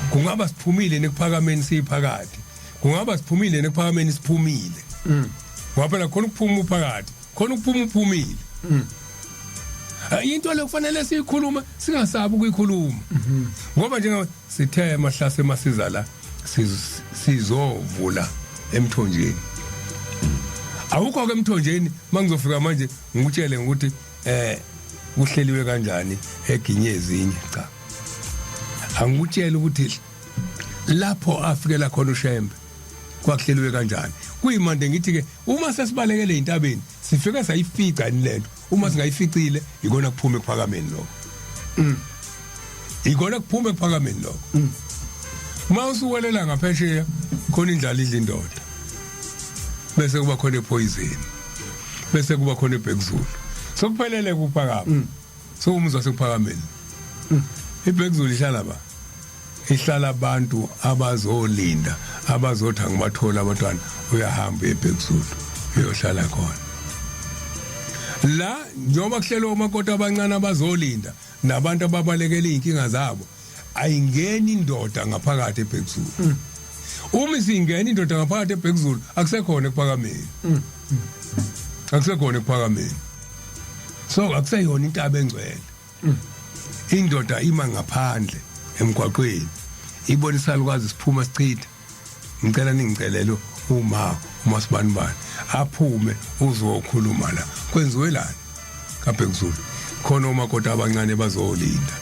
kungaba siphumile nekuphakameni siphakathi, kungaba siphumile nekuphakameni siphumile. Ngoba phela khona ukuphuma uphakathi, khona ukuphuma uphumile. Into le kufanele siyikhulume, singasabi ukuyikhuluma, ngoba njengoba sithe emahlase masiza la sizovula emthonjeni, awukho ke emthonjeni. Mangizofika manje ngikutshele ukuthi kuhleliwe kanjani eginye ezinye, cha, angikutshela ukuthi lapho afikela khona uShembe kwakuhleliwe kanjani. Kuyimande ngithi ke uma sesibalekele entabeni sifike sayifica ni lento, uma singayificile ikona kuphuma ekuphakameni lokho, ikona kuphuma ekuphakameni lokho. Uma usuwelela ngaphesheya khona indlala idla indoda, bese kuba khona epoison, bese kuba khona eBhekuzulu, sokuphelele kuphakama, sowumuzwa sekuphakameni. IBhekuzulu ihlala ba ihlala abantu abazolinda, abazothi angibathola abantwana, uyahamba eBhekuzulu uyohlala khona. La njengoba kuhlelwe omakoti abancane abazolinda nabantu ababalekela izinkinga zabo, ayingeni indoda ngaphakathi eBhekuzulu. Uma isingena indoda ngaphakathi eBhekuzulu akusekhona ekuphakameni, akusekhona ekuphakameni, so akuseyona intaba engcwele. Indoda ima ngaphandle emgwaqweni ibona isalukazi siphuma sichitha, ngicela ningicelele uma uMasibanibani aphume uzokhuluma la kwenziwe lani kaBhekuzulu, khona omakoti abancane bazolinda.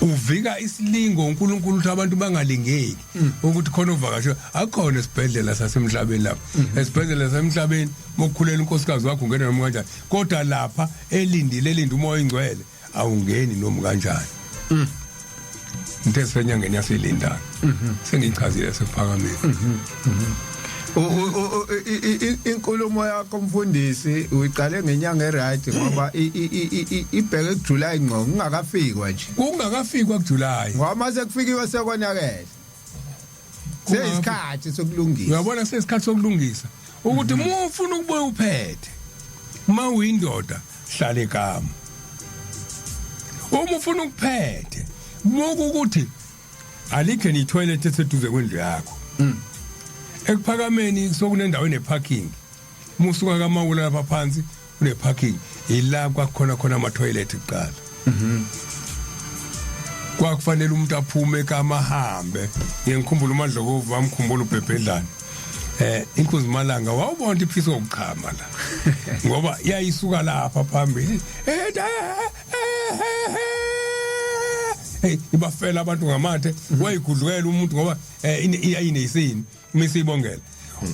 Uvika isilingo uNkulunkulu ukuthi abantu bangalingeki ukuthi khona uvakashe akukhona esibhedlela sasemhlabeni lapha. Esibhedlela sasemhlabeni mokukhulela unkosikazi wakho ungena noma kanjani, kodwa lapha elindile, elinda umoya oyingcwele, awungeni noma kanjani. Into esenyangeni yaselindana sengichazile sekuphakameni. Inkulumo yakho mfundisi uyiqale ngenyanga eright, ngoba ibheke kuJuly ngqo, kungakafikwa nje. Kungakafikwa kuJuly. Ngoba mase kufikiwe sekonakele, seyisikhathi sokulungisa. Uyabona, seyisikhathi sokulungisa ukuthi uma ufuna ukubuya uphethe, uma uyindoda hlala egama, uma ufuna ukuphethe buka ukuthi alikho ni toilet eseduze kwendlu yakho. Ekuphakameni sokunendawo eneparking, musuka kaMawula lapha phansi kune parking, ila kwakhona khona ama toilet kuqala. Kwakufanele umuntu aphume kamahambe. Ngiyangikhumbula uMadlokovu, bamkhumbula uBhebhedlana, inkunzi malanga wawubona ukuthi iphisa ukuchama la, ngoba yayisuka lapha phambili, hey, ibafela abantu ngamathe, wayigudlukela umuntu ngoba ayinesini misibongela,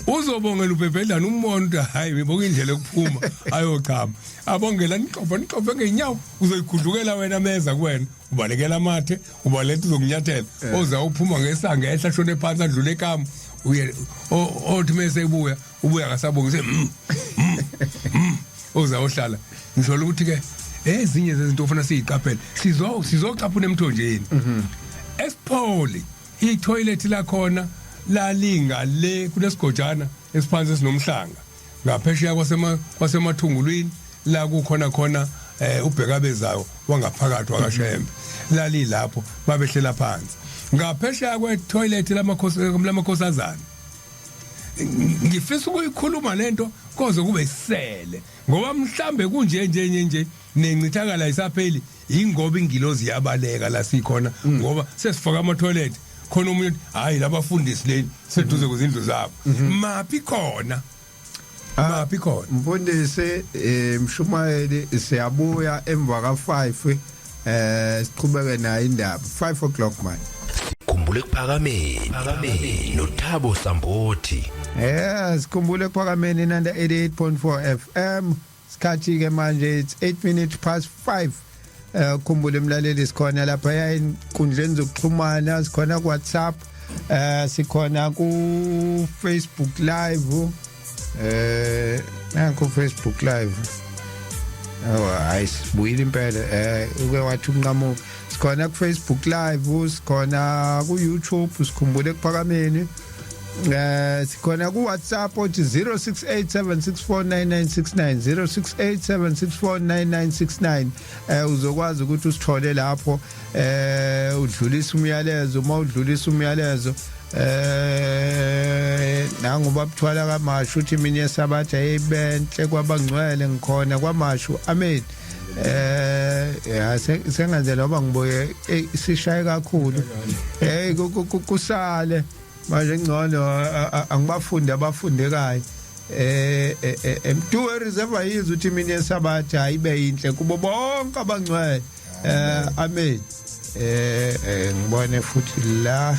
uzobongela uBhebhedlana, umbona ukuthi hayi, ngibuka indlela yokuphuma ayochama, abongela, nixofa nixofe ngeenyawo, uzoyigudlukela wena meza kuwena, ubalekela amathe, ubaleta uzokunyathela, oza uphuma ngesanga ehla shone phansi adlule ekamu, uye othi mase ebuya ubuya kasabongi se oza ohlala. Ngisho ukuthi ke ezinye zezinto ofuna siyiqaphele, sizocaphuna emthonjeni esipholi, itoilet lakhona lalinga le kulesigojana esiphansi esinomhlanga ngaphesheya kwasemathungulwini la kukhona khona ubhekabezayo wangaphakathi wakaShembe, lali lapho babehlela phansi ngaphesheya kwetoilet lamakhosi lamakhosazana. Ngifisa ukuyikhuluma lento koze kube isele, ngoba mhlambe kunje nje nje nje nencithakala isapheli, ingoba ingilozi yabaleka la sikhona, ngoba sesifaka ama toilet khona. Omunye uthi hayi, labafundisi leni seduze kwezindlu zabo, maphi khona, maphi khona? Mfundisi, mshumayeli, siyabuya emva ka 5, siqhubeke nayo indaba 5 o'clock man. Khumbula ekuphakameni, phakameni noThabo Sambothi. Sikhumbule ekuphakameni, Nanda 88.4 FM. Sikhathi ke manje it's 8 minutes past 5. Khumbule emlaleli, sikhona lapha enkundleni zokuxhumana, sikhona ku WhatsApp, sikhona ku Facebook Live, nanku Facebook Live. Oh hayi, sibuyile impela, uke wathi unqamuka. Sikhona ku Facebook Live, sikhona ku YouTube, sikhumbule ekuphakameni. Sikhona ku WhatsApp othi 0687649969, 0687649969. Uzokwazi ukuthi usithole lapho, udlulisa umyalezo. Uma udlulisa umyalezo, nangu babuthwala kaMashu, uthi mina yesabatha eyibenhle kwabangcwele, ngikhona kwaMashu, amen. Ya, sengenzela ngoba ngibuye sishaye kakhulu. Hey, kusale manje ngcono angibafundi abafundekayo. Mntu reserve yizwe uthi mina yesabatha ayibe yinhle kubo bonke abangcwele, amen. Ngibone futhi la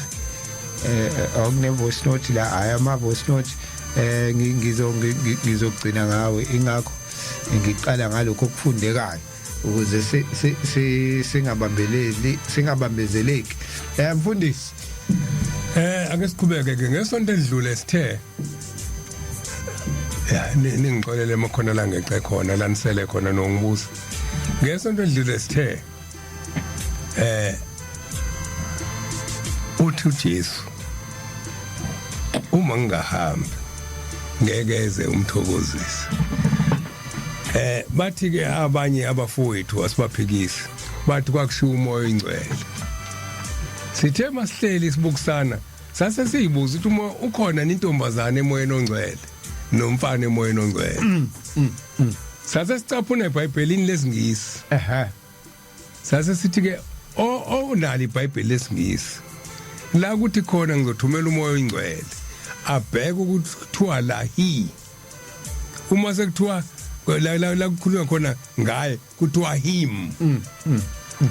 okune voice note la, hayi, ama voice note ngizogcina ngawe, ingakho ngiqala ngalokho okufundekayo ukuze singabambeleli, singabambezeleki. Mfundisi. Ake siqhubeke ke. Ngesonto edlule sithe ya ningixolele emakhona la ngexe khona la nisele khona nongibuza. Ngesonto edlule sithe uthi uJesu, uma ngingahambi ngeke eze umthokozisi. Bathi ke abanye abafowethu, asibaphikisi, bathi kwakushiwo umoya oyingcwele. Sithe masihleli sibukisana, sase siyibuza ukuthi umoya ukhona intombazane emoyeni ongcwele nomfana emoyeni ongcwele. Sase sicaphuna eBhayibhelini lesingisi. Sase sithi ke onalo iBhayibheli lesingisi la kuthi khona ngizothumela umoya oyingcwele, abheke ukuthi kuthiwa la he, uma sekuthiwa la kukhulunywa khona ngaye kuthiwa him.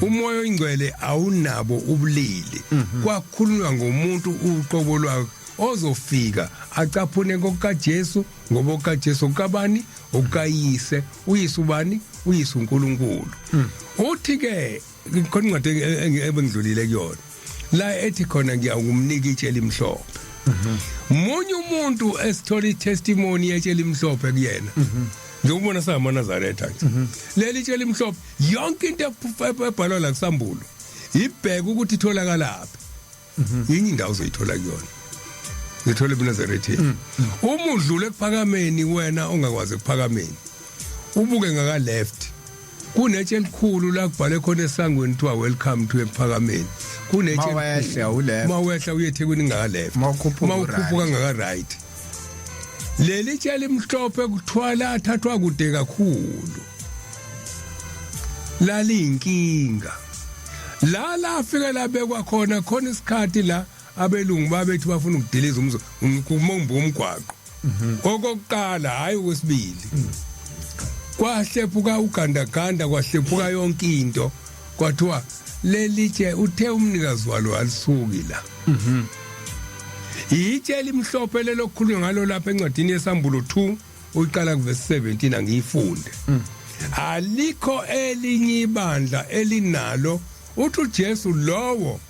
Umoya oyingcwele awunabo ubulili, kwakhulunywa ngomuntu uqobo lwakhe ozofika acaphune kokaJesu, ngoba okaJesu kabani? Okayise. Uyise ubani? Uyise uNkulunkulu. Uthi ke khona incwadi ebengidlulile kuyona la ethi khona ngiyakumnika itshe elimhlophe. Munye umuntu esithola itestimony yetshe elimhlophe kuyena, ngiyobona samaNazaretha nje leli tshe elimhlophe. Yonke into ebhalwa la kusambulo ibheke ukuthi itholakalaphi. Yinye indawo uzoyithola kuyona, ngithola ebuNazaretheni. Uma udlule ekuphakameni, wena ongakwazi ekuphakameni, ubuke ngaka left, kunetshe elikhulu la kubhale khona esangweni kuthiwa welcome to ekuphakameni. Kunetshe. Mawehla uleft. Mawehla uye eThekwini ngaka left. Mawukhuphuka. Mawukhuphuka ngaka right, leli tshe limhlophe kuthiwa lathathwa kude kakhulu, laliyinkinga la lafika labekwa khona. Khona isikhathi la abelungu babethi bafuna ukudiliza umzo umombo womgwaqo okokuqala, hayi okwesibili. Kwahlephuka ugandaganda, kwahlephuka yonke into, kwathiwa lelitshe uthe umnikazi walo alisuki la. Itshe elimhlophe lelo kukhulunywa ngalo lapha encwadini yesambulo 2, uyiqala kuvesi 17, angiyifunde. Alikho elinye ibandla elinalo. Uthi uJesu, lowo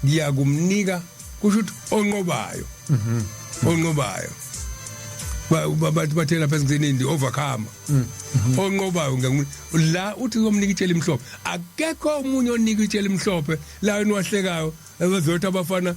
ngiyakumnika, kusho ukuthi onqobayo, onqobayo, bathi bathe lapha esingeni the overcomer, onqobayo la uthi komnika itshe elimhlophe. Akekho omunye onika itshe elimhlophe la wena wahlekayo ebezothi abafana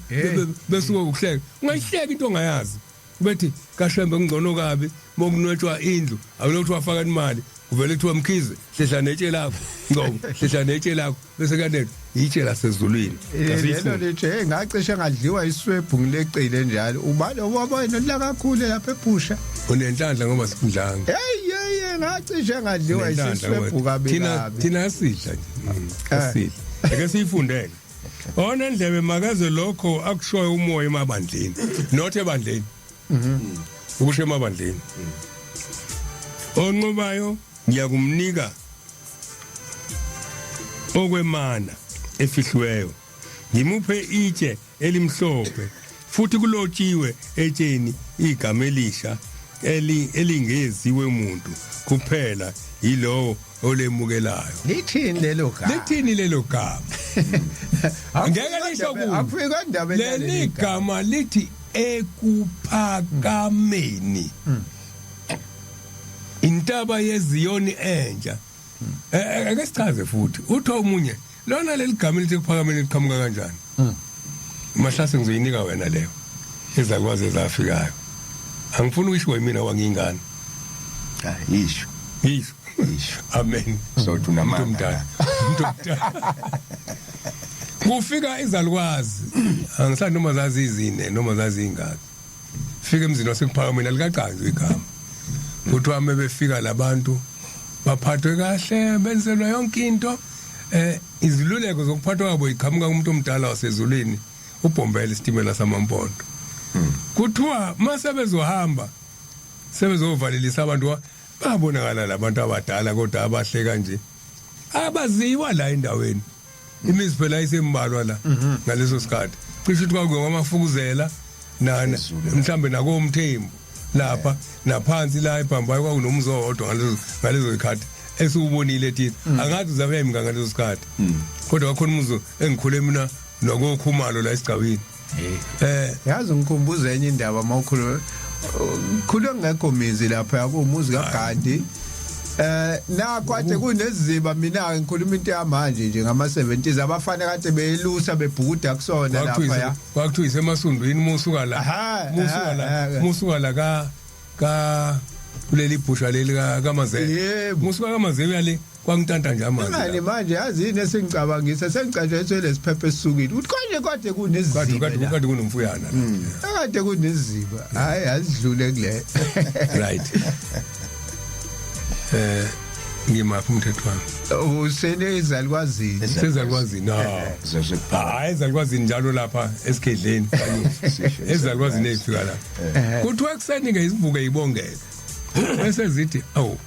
besuka ukuhleka. Ungayihleka into ongayazi. Bethi kaShembe kungcono kabi mokunwetshwa indlu, akulokuthi wafaka imali, kuvele kuthiwa Mkhize hlehla netshe lakho, Ngcobo hlehla netshe lakho, bese kanetho itshe lasezulwini. Lelo litshe, hey, ngacishe ngadliwa iswebhu ngilecile njalo. Ubani wabona la kakhulu lapha ephusha? Unenhlanhla ngoba sikudlanga. Hey hey hey, ngacishe ngadliwa iswebhu kabi. Thina kabi. Thina asidla nje. Asidla. Ake siyifundele. Onendlebe makaze lokho akushoyo umoya emabandleni, not ebandleni. Ukusho emabandleni. Onqobayo ngiyakumnika okwemana efihliweyo, ngimuphe itshe elimhlophe, futhi kulotshiwe etsheni igama elisha elingeziwe umuntu kuphela yilowo olemukelayo. Lithini lelo gama? Lithini lelo gama? Ngeke lisho kubi. Akufika ndaba. Leli gama lithi ekuphakameni, intaba yeZiyoni entsha. Ake sichaze futhi. Uthi omunye lona leli gama elithi ekuphakameni liqhamuka kanjani? Mahlase, ngizoyinika wena leyo. Ezakwazi ezafikayo. Angifuni ukushiwo yimina wangingane. Ah, isho. Ngisho. Isho. Amen. Sothi unamanga. Umuntu omdala. Umuntu omdala. Kufika izalukwazi. Angisazi noma zazi izine noma zazi ingaki. Fika emzini wasekuphakameni alikaqanjwa igama. Kuthiwa mebefika labantu baphathwe kahle benzelwa yonke into iziluleko zokuphathwa kwabo iqhamuka kumuntu omdala wasezulwini ubhombela isitimela samampondo. Kuthiwa mase bezohamba sebezovalelisa abantu babonakala labantu abadala kodwa abahle kanje abaziwa la endaweni. Imizi phela isembalwa la ngaleso sikhathi, cishe ukuthi kwakungamafukuzela nana mhlambe nakomthembu lapha naphansi la eBhambayi kwakunomuzi owodwa ngalezo zikhathi esiwubonile thina. Angathi uzabe yimka ngaleso sikhathi, kodwa kwakhona umuzi engikhule mina nokokhumalo la esigcawini. Yazi ngikhumbuza enye indaba mawukhulu khulu ngekho mizi lapha yakumuzi kaGandhi. Nakho kade kuneziba, mina ngikhuluma into yamanje nje ngama 70s, abafana kade beyilusa bebhukuda kusona lapha ya. Kwakuthiwa isemasundwini musuka la musuka la musuka la ka ka kuleli bhusha leli kaMazebe, musuka kaMazebe yale kwangitanta nje amanzi. Manje manje yazi yini esengicabangisa, sengicatshwe lesiphephe esisukile uthi kanje kade kuneziba, kade kunomfuyana la, kade kuneziba. Hayi azidlule kule. Right. Ngimaphi umthetho wami? Usene izalukazini. Sezalukazini. No. Hayi ezalukazini njalo lapha esikhedleni. Ezalukazini ezifika lapha. Kuthiwa ekuseni ke izivuke ibongeke. Bese zithi awu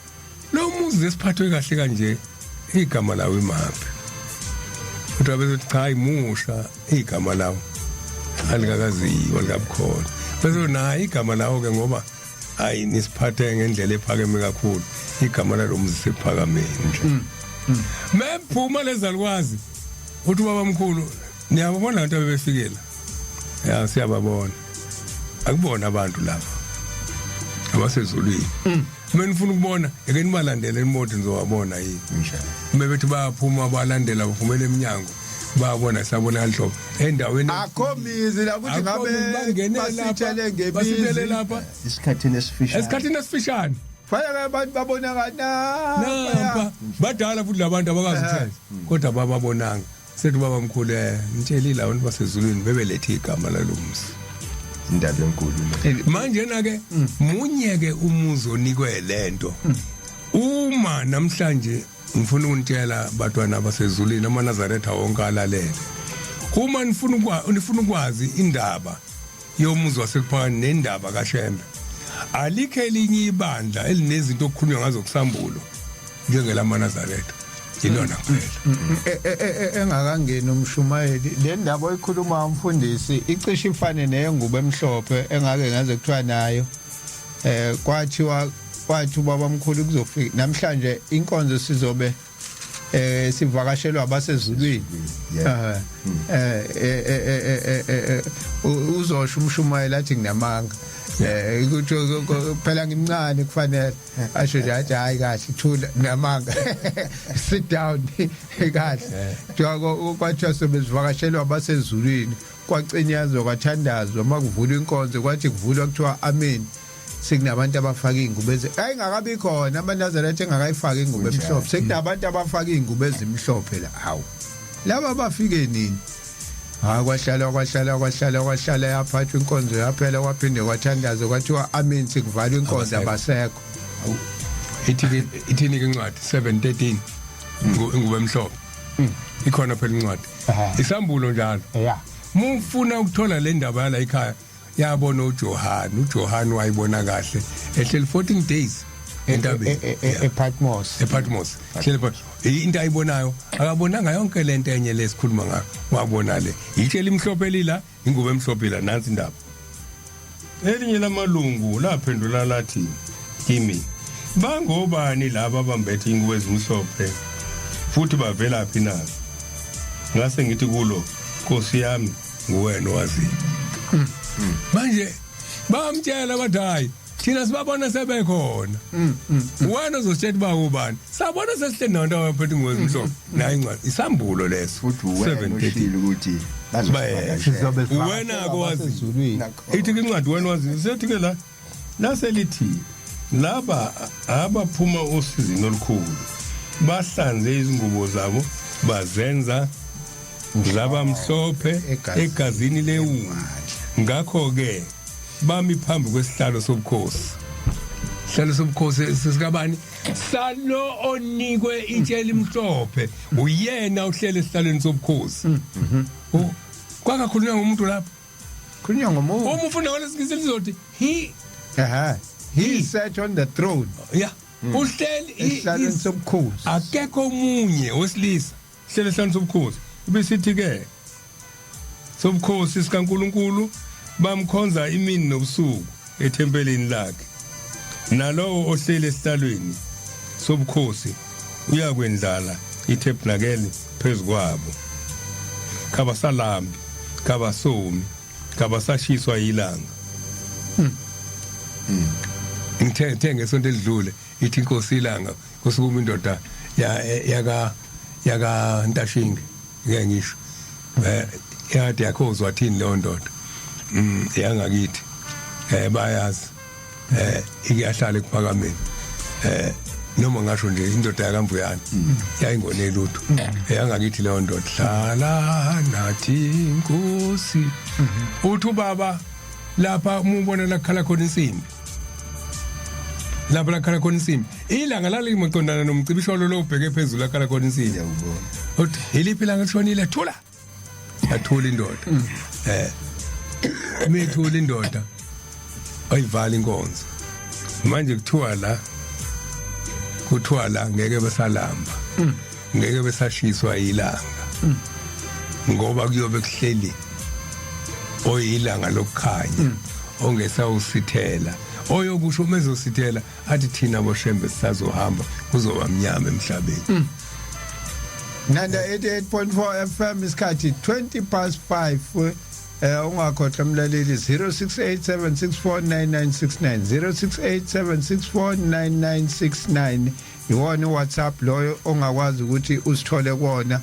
lo muzi esiphathwe kahle kanje igama lawo imaphi? Kodwa bese cha imusha igama lawo alikakaziwa likabukhona. Bese nayi igama lawo ke ngoba hayi nisiphathe ngendlela ephakeme kakhulu, igama lalomuzi sephakameni nje. Mephuma lezalukwazi uthi baba mkhulu niyabona abantu abebefikela, ya siyababona, akubona abantu laba abasezulwini. Mina nifuna ukubona eke nibalandele imoto nizowabona yini. Mebethi bayaphuma balandela baphumela eminyango babona sabona kanhlobo endaweni akho mizi la ukuthi ngabe basithele ngemizi, basithele lapha esikhathini esifishane, esikhathini esifishane fanele abantu babonakala nampa badala futhi labantu abakazi ukuthetha kodwa bababonanga. Sethi baba mkhulu ngitshelile abantu basezulwini bebelethe igama lalomzi. Indaba enkulu le manje na ke munye ke umuzi onikwe lento. Uma namhlanje ngifuna ukunitshela batwana basezulwini amaNazaretha wonke alalele, uma nifuna ukwazi indaba yomuzi wasekuphakani nendaba kaShembe, alikho elinye ibandla elinezinto okukhulunywa ngazo kusambulo njengelamaNazaretha, ilona kuphela. Engakangeni umshumayeli, le ndaba oyikhuluma umfundisi icishe ifane neyengubo emhlophe engake ngaze kuthiwa nayo. Kwathiwa kwathi ubaba mkhulu kuzofika namhlanje inkonzo sizobe sivakashelwa abasezulwini. Uzosho umshumayeli athi nginamanga, ukuthi phela ngimncane kufanele asho nje athi hayi kahle thula namanga, sit down kahle. Kwathiwa sobezivakashelwa abasezulwini, kwacinyazwa kwathandazwa, makuvulwa inkonzo kwathi kuvulwa kuthiwa amen, sekunabantu abafaka ingubo ezi ayingakabi khona amaNazaretha engakayifaki ingubo emhlophe, sekunabantu abafaka ingubo ezimhlophe la. Hawu laba bafike nini? Hayi kwahlala kwahlala kwahlala kwahlala yaphathwa inkonzo yaphela, kwaphinde kwathandazwa kwathiwa amen, sekuvalwa inkonzo abasekho. Ithi ithini ke incwadi 7:13 ingubo emhlophe ikhona phela incwadi isambulo njalo. Mufuna ukuthola le ndaba yala ekhaya yabona uJohn, uJohn wayibona kahle ehleli 14 days entabeni ePatmos, ePatmos hleli pha. Into ayibonayo akabonanga yonke lento enye lesikhuluma ngayo, wabona le itshe limhlophe lila ingubo emhlophe la. Nansi indaba, elinye lamalungu laphendula lathi kimi, bangobani laba abambethe ingubo ezimhlophe futhi bavela phi na? Ngase ngithi kulo, Nkosi yami, nguwena owaziyo. Manje bamtshela bathi hayi Thina sibabona sebekhona. Wena uzositshela uba ubani? Sabona sesihleli nabantu abaphethe ngwezimhlophe. Nayi incwadi, isambulo leso. Futhi wena 7:13. ushilo ukuthi Bayehla. Sizobe Wena ke wazi. ezulwini. Ithi ke incwadi wena wazi sethi ke la laselithi laba abaphuma osizini olukhulu bahlanze izingubo zabo bazenza zaba mhlophe Egazini egazini lewundlu. Ngakho ke bami phambi kwesihlalo sobukhosi, sihlalo sobukhosi sikabani? Salo onikwe itshe elimhlophe, uyena uhlele esihlalweni sobukhosi. Oh, kwakakhulunywa ngomuntu lapho. Khulunywa ngomuntu. Uma ufunda ngolesingisi lizothi he. Ehhe, he sat on the throne. Yeah, uhleli esihlalweni sobukhosi. Akekho omunye wesilisa hlele esihlalweni sobukhosi. Besithi ke sobukhosi sikaNkuluNkulu, bamkhonza imini nobusuku ethempelini lakhe, nalowo ohleli esihlalweni sobukhosi uyakwendlala itabernacle phezukwabo. Kabasalambi, kabasomi, kabasashiswa ilanga. Ngithe ngithe ngesonto elidlule, ithi inkosi ilanga kusukuma indoda ya yaka yaka Ntashinge, ngeke ngisho yade yakhozwa thini leyo ndoda, yangakithi, bayazi, iyahlala ekuphakameni, noma ngasho nje indoda yakamvuyana yayingone lutho, yangakithi leyo ndoda. Hlala nathi inkosi. Uthi ubaba lapha, uma ubona la kukhala khona insimbi, lapha la kukhala khona insimbi, ilanga lalimaqondana nomcibisholo lo ubheke phezulu, lakhala khona insimbi. Ngiyakubona. Uthi iliphi ilanga lishonile? Thula. Yathula indoda. Methula indoda, ayivala inkonzo. Manje kuthiwa la ngeke besalamba, ngeke besashiswa ilanga, ngoba kuyobe kuhleli oyilanga lokukhanya ongesawusithela, oyokusho uma ezosithela athi thina boShembe sisazohamba, kuzoba mnyama emhlabeni. Nanda 88.4 FM, isikhathi 20 past 5. Ungakhohlwa mlaleli, 0687649969, 0687649969 iwona WhatsApp loyo ongakwazi ukuthi usithole kuona,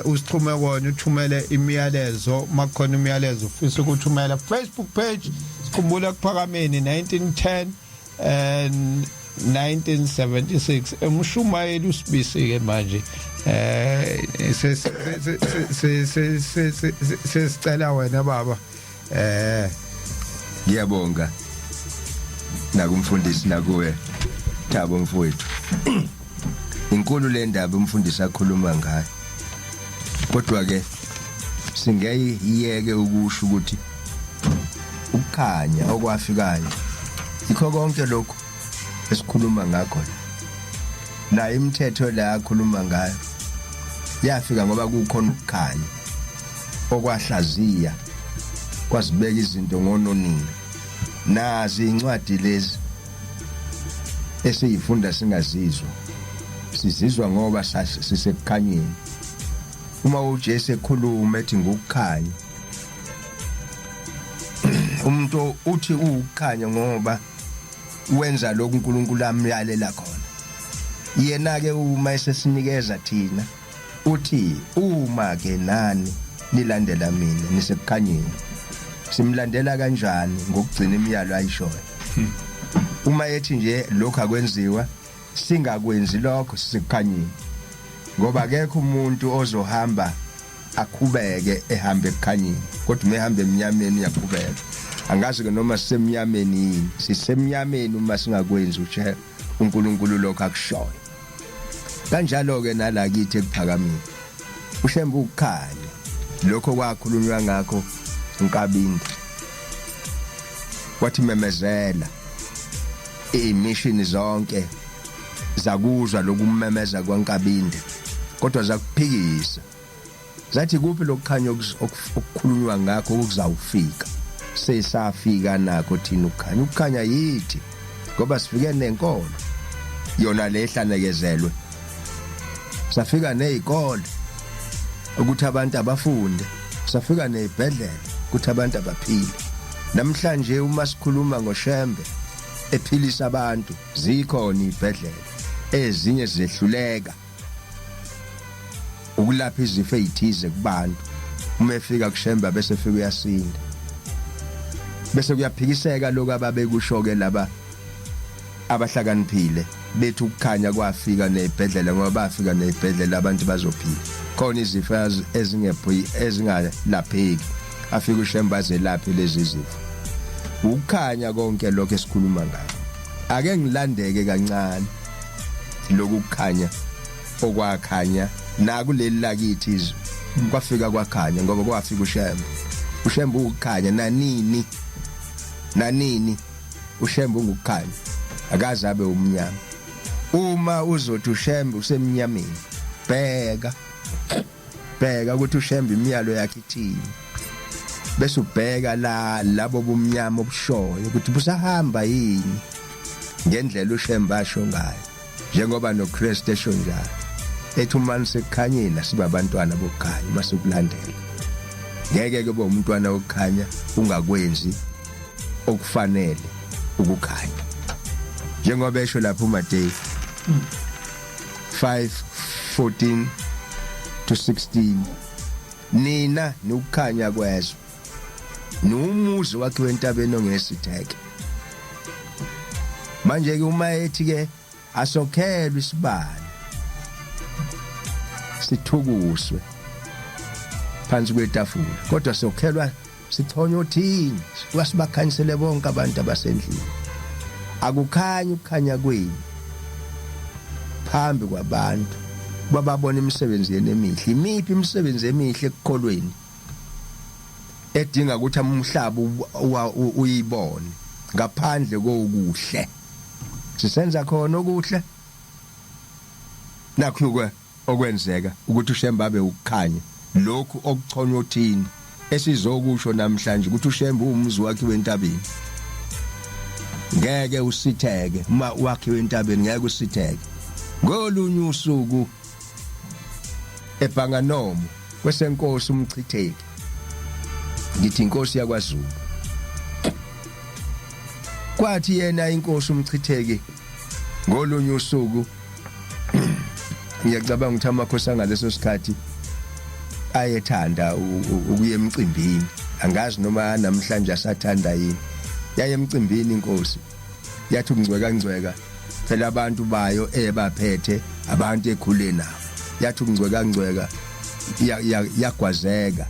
usixhume kuona, uthumele imiyalezo makukhona imiyalezo ufisa ukuthumela. Facebook page sikhumbula kuphakameni 1910 and 1976. Emshumayeli usibisi ke manje, sesicela wena baba. Ngiyabonga nakumfundisi, nakuwe Thabo mfowethu. Inkulu le ndaba umfundisi akhuluma ngayo, kodwa ke singeyiyeke ukusho ukuthi ukukhanya okwafikayo ikho konke lokhu esikhuluma ngakho la. Imithetho la akhuluma ngayo yafika ngoba kukhona ukukhanya okwahlaziya, kwazibeka izinto ngononini. Nazi incwadi lezi esiyifunda singazizwa, sizizwa ngoba sisekukhanyeni. Uma uJesu ekhuluma ethi ngukukhanya, umuntu uthi ukukhanya ngoba wenza lokhu uNkulunkulu amyalela khona. Yena ke uma esesinikeza thina uthi, uma ke nani nilandela mina, nisekukhanyeni. Simlandela kanjani? Ngokugcina imiyalo ayishoyo. Uma ethi nje lokhu akwenziwa, singakwenzi lokho, sisekukhanyeni, ngoba akekho umuntu ozohamba akhubeke ehamba ekukhanyeni, kodwa uma ehamba emnyameni uyakhubeka. Angazi ke noma sisemnyameni yini. Sisemnyameni uma singakwenzi ushe uNkulunkulu lokho akushoyo. Kanjalo ke nala kithi ekuphakameni, uShembe ukukhanya lokho kwakhulunywa ngakho uNkabinde, wathi memezela imission zonke, zakuzwa lokumemeza kwaNkabinde, kodwa zakuphikisa, zathi kuphi lokukhanya okukhulunywa ngakho okuzawufika? Sesafika nakho thina ukukhanya. Ukukhanya yithi, ngoba sifike nenkolo yona lehlanekezelwe, safika nezikole ukuthi abantu abafunde, safika nezibhedlela ukuthi abantu abaphile. Namhlanje uma sikhuluma ngoShembe Ephilisa abantu zikhona ibhedlela ezinye zehluleka ukulapha izifo ezithize kubantu uma efika kushemba bese efika uyasinda bese kuyaphikiseka lokho ababekusho ke laba abahlakaniphile bethi ukukhanya kwafika nezibhedlela ngoba bafika nezibhedlela abantu bazophila khona izifo ezingephi ezingalapheki afika ushemba azelaphe lezi zifo ukukhanya konke lokho esikhuluma ngakho ake ngilandeke kancane lokukhanya okwakhanya nakuleli lakithi izwe kwafika kwakhanya ngoba kwafika uShembe uShembe ukukhanya nanini nanini uShembe ungukukhanya akaze abe umnyama uma uzothi uShembe usemnyameni bheka bheka ukuthi uShembe imiyalo yakhe ithini bese ubheka la labo bumnyama obushoyo ukuthi busahamba yini ngendlela uShembe asho ngayo njengoba noKristu esho njalo ethi uma nisekukhanyeni asibe abantwana bokukhanya uma sikulandela ngeke ke umntwana wokukhanya ungakwenzi okufanele ukukhanya njengoba esho lapha uMateyu 5:14 to 16 nina nokukhanya kwezwe nomuzi wakhe wentabeni ongesitheke manje ke uma ethi ke asokhelwe isibani sithukuswe phansi kwetafula kodwa sokhelwa sichonywa othini kwasibakhanyisele bonke abantu abasendlini akukhanyi ukukhanya kwenu phambi kwabantu bababona imisebenzi yenu emihle imiphi imisebenzi emihle ekukholweni edinga ukuthi umhlaba uyibone ngaphandle kokuhle sisenza khona okuhle nakho ke okwenzeka ukuthi uShembe abe ukukhanya lokhu okuchonywa othini esizokusho namhlanje ukuthi uShembe uwumuzi wakhe wentabeni ngeke usitheke uma wakhiwe entabeni ngeke usitheke ngolunye usuku eBhanganomo kwesenkosi umchitheki ngithi inkosi yakwaZulu kwathi yena inkosi umchitheki ngolunye usuku ngiyacabanga ukuthi amakhosi angaleso sikhathi ayethanda ukuya emcimbini angazi noma namhlanje asathanda yini yaye emcimbini inkosi yathi ukungcweka ngcweka phela abantu bayo ebaphethe abantu ekhule nabo yathi ukungcweka ngcweka yagwazeka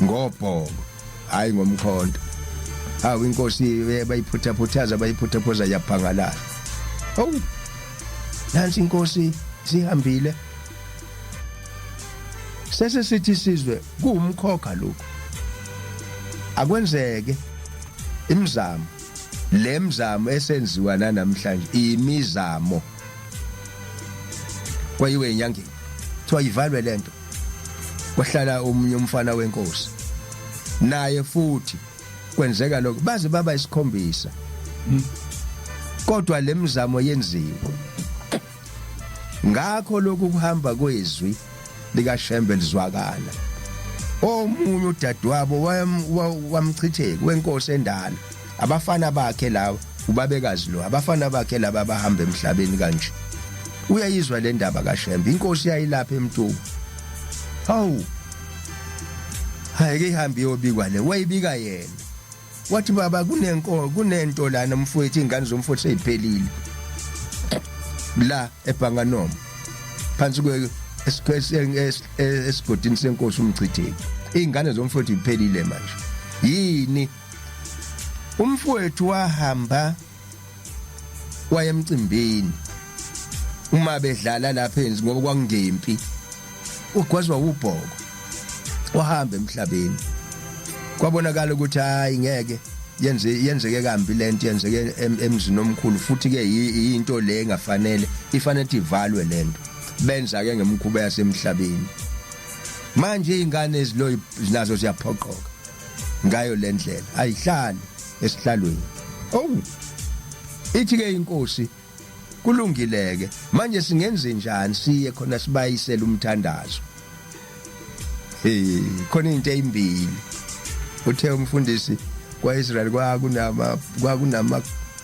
ngobhoko hayi ngomkhonto hawu inkosi bayiphuthaphuthaza bayiphuthaphuthaza yaphangalala owu nansi inkosi sihambile sese sithi sizwe kuwumkhokha lokhu akwenzeke imizamo le mizamo esenziwa namhlanje imizamo kwayiwe enyangeni kuthiwa ivalwe lento kwahlala omunye umfana wenkosi naye futhi kwenzeka lokho baze baba isikhombisa kodwa lemizamo yenziwa ngakho lokhu kuhamba kwezwi likaShembe lizwakala omunye udadewabo wamchitheki wenkosi endala abafana bakhe lawa ubabekazi lo abafana bakhe laba abahamba emhlabeni kanje uyayizwa le ndaba kaShembe inkosi yayilapha emtuku hawu hayi ke ihambe iyobikwa le wayibika yena wathi baba kunenko kunento lana mfowethu ingane zomfowethu seyiphelile la eBhanganoma phansi kwe esigodini senkosi umchitheki ingane zomfowethu iphelile manje yini umfowethu wahamba wayemcimbini uma bedlala lapha enzi ngoba kwakungempi ugwazwa ubhoko wahamba emhlabeni kwabonakala ukuthi hayi ngeke yenze yenzeke kambi lento yenzeke emzini omkhulu futhi ke into le engafanele ifanele ivalwe lento benza ke ngemkhuba yasemhlabeni manje izingane ezilo nazo ziyaphoqoka ngayo lendlela ayihlali esihlalweni oh ithi ke inkosi kulungileke manje singenze njani siye khona sibayisele umthandazo hey khona into ezimbili uthe umfundisi kwaIsrael kwakunama kwakunama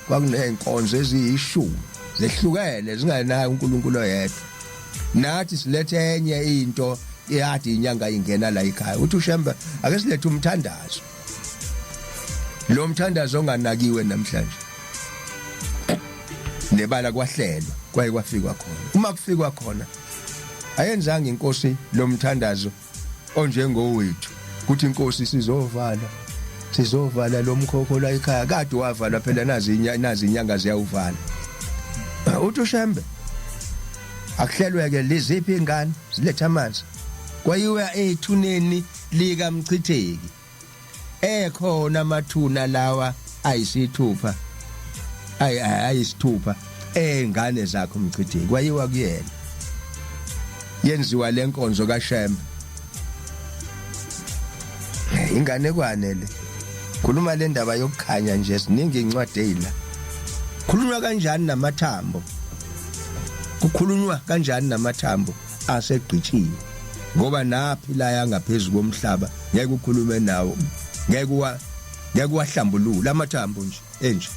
Kwakuney'nkonzo eziyishumi zehlukene zingenayo uNkulunkulu oyedwa. Nathi silethe enye into eyade inyanga ingena la ekhaya. Uthi uShembe ake silethe umthandazo. Lo mthandazo onganakiwe namhlanje. Nebala kwahlelwa kwaye kwafikwa khona. Uma kufikwa khona ayenzanga inkosi lo mthandazo onjengowethu kuthi inkosi sizovala sizovala lo mkhokho la ekhaya kade wavalwa phela nazi nazi inyanga ziyawuvala uthi uShembe akuhlelweke liziphi ingane ziletha amanzi kwayiwa ethuneni likaMchitheki ekhona amathuna lawa ayisithupha ayisithupha engane zakhe uMchitheki kwayiwa kuyena yenziwa lenkonzo kaShembe. Inganekwane le khuluma le ndaba yokukhanya nje siningi incwadi eyila khulunywa kanjani namathambo kukhulunywa kanjani namathambo asegqitshiwe ngoba naphi la yangaphezulu komhlaba ngeke ukhulume nawo ngeke wa ngeke wahlambulula amathambo nje enje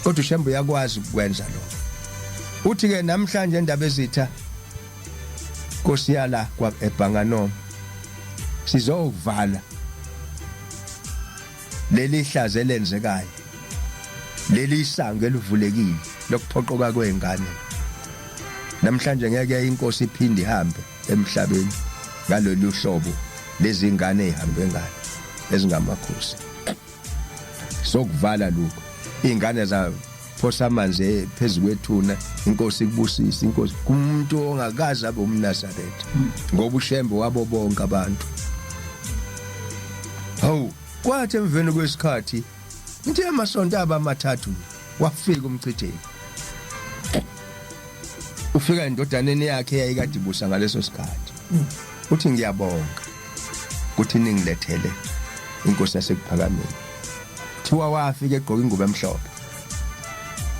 kodwa uShembe uyakwazi ukwenza lokho. Uthi ke namhlanje indaba ezitha Nkosi yala kwa eBhanganoma sizovala leli hlazo elenzekayo leli isango elivulekile lokuphoqoka kwezingane. Namhlanje ngeke inkosi iphinde ihambe emhlabeni ngalolu hlobo lezingane ezihambe ngalo ezingamakhosi. Sokuvala lokho ingane za phosa amanzi phezu kwethuna inkosi ikubusise inkosi kumuntu ongakaze abe umNazaretha ngoba uShembe wabo bonke abantu. Hawu kwathi emveni kwesikhathi nje amasonto aba amathathu wafika uMchitheki ufika endodaneni yakhe eyayikade ibusa ngaleso sikhathi. Uthi ngiyabonga ukuthi ningilethele inkosi yasekuphakameni. Kuthiwa wafika egqoka ingubo emhlophe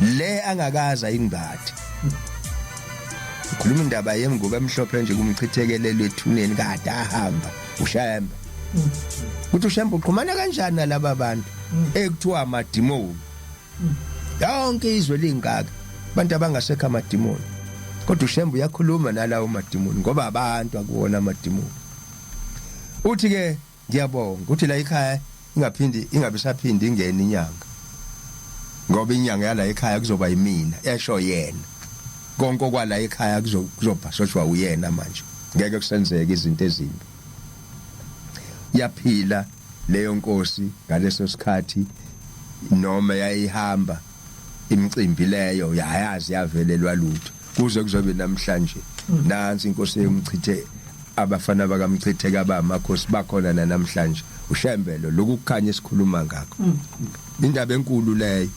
le angakaza ingadi. Ukhuluma indaba yengubo emhlophe nje kumchithekelelo ethuneni kade ahamba uShembe. Uthi uShembe uxhumana kanjani nalaba bantu ekuthiwa amadimoni? Yonke izwe lingaka abantu abangasekho amadimoni, kodwa uShembe uyakhuluma nalawo madimoni ngoba abantu akuwona amadimoni. Uthi ke ngiyabonga ukuthi la ekhaya ingaphindi ingabe isaphindi ingene inyanga ngoba inyanga yala ekhaya kuzoba yimina esho yena. Konke okwala ekhaya kuzobhasojwa uyena manje ngeke kusenzeke izinto ezimbi. Yaphila leyo nkosi ngaleso sikhathi noma yayihamba imicimbi leyo yayazi yavelelwa lutho kuze kuzobe namhlanje. Nansi inkosi yomchithe abafana bakaMchitheka abamakhosi bakhona namhlanje uShembelo lokhu kukhanya esikhuluma ngakho. Indaba enkulu leyo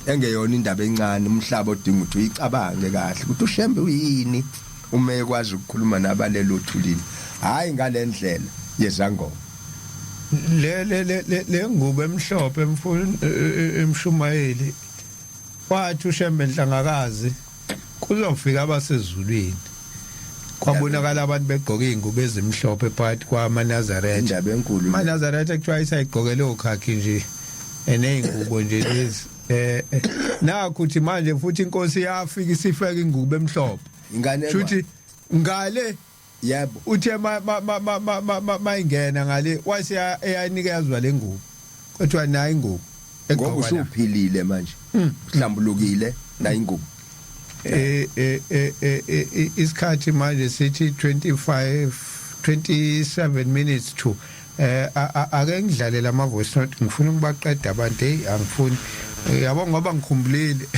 engeyona indaba encane umhlaba odinga ukuthi uyicabange kahle ukuthi uShembe uyini uma ekwazi ukukhuluma nabalelo thulini hayi ngalendlela yezangoma. Le le le le ngubo emhlophe emshumayeli wathi uShembe Nhlangakazi kuzofika abasezulwini kwabonakala abantu begqoke izingubo ezimhlophe phakathi kwamaNazaretha. Indaba enkulu. AmaNazaretha kuthiwa isayigqokele okhakhi nje enezingubo nje lezi nakho uthi manje futhi inkosi yafika isifeka ingubo emhlophe. Ingane shuthi ngale yebo uthe mayingena ngale wase eyanikezwa le ngubo kuthiwa nayi ingubo. Ngoba usuphilile manje uhlambulukile nayi ingubo. Isikhathi manje sithi 25 27 minutes to ake ngidlalele ama voice note ngifuna ukubaqeda abantu. Hey angifuni yabo ngoba ngikhumbulile.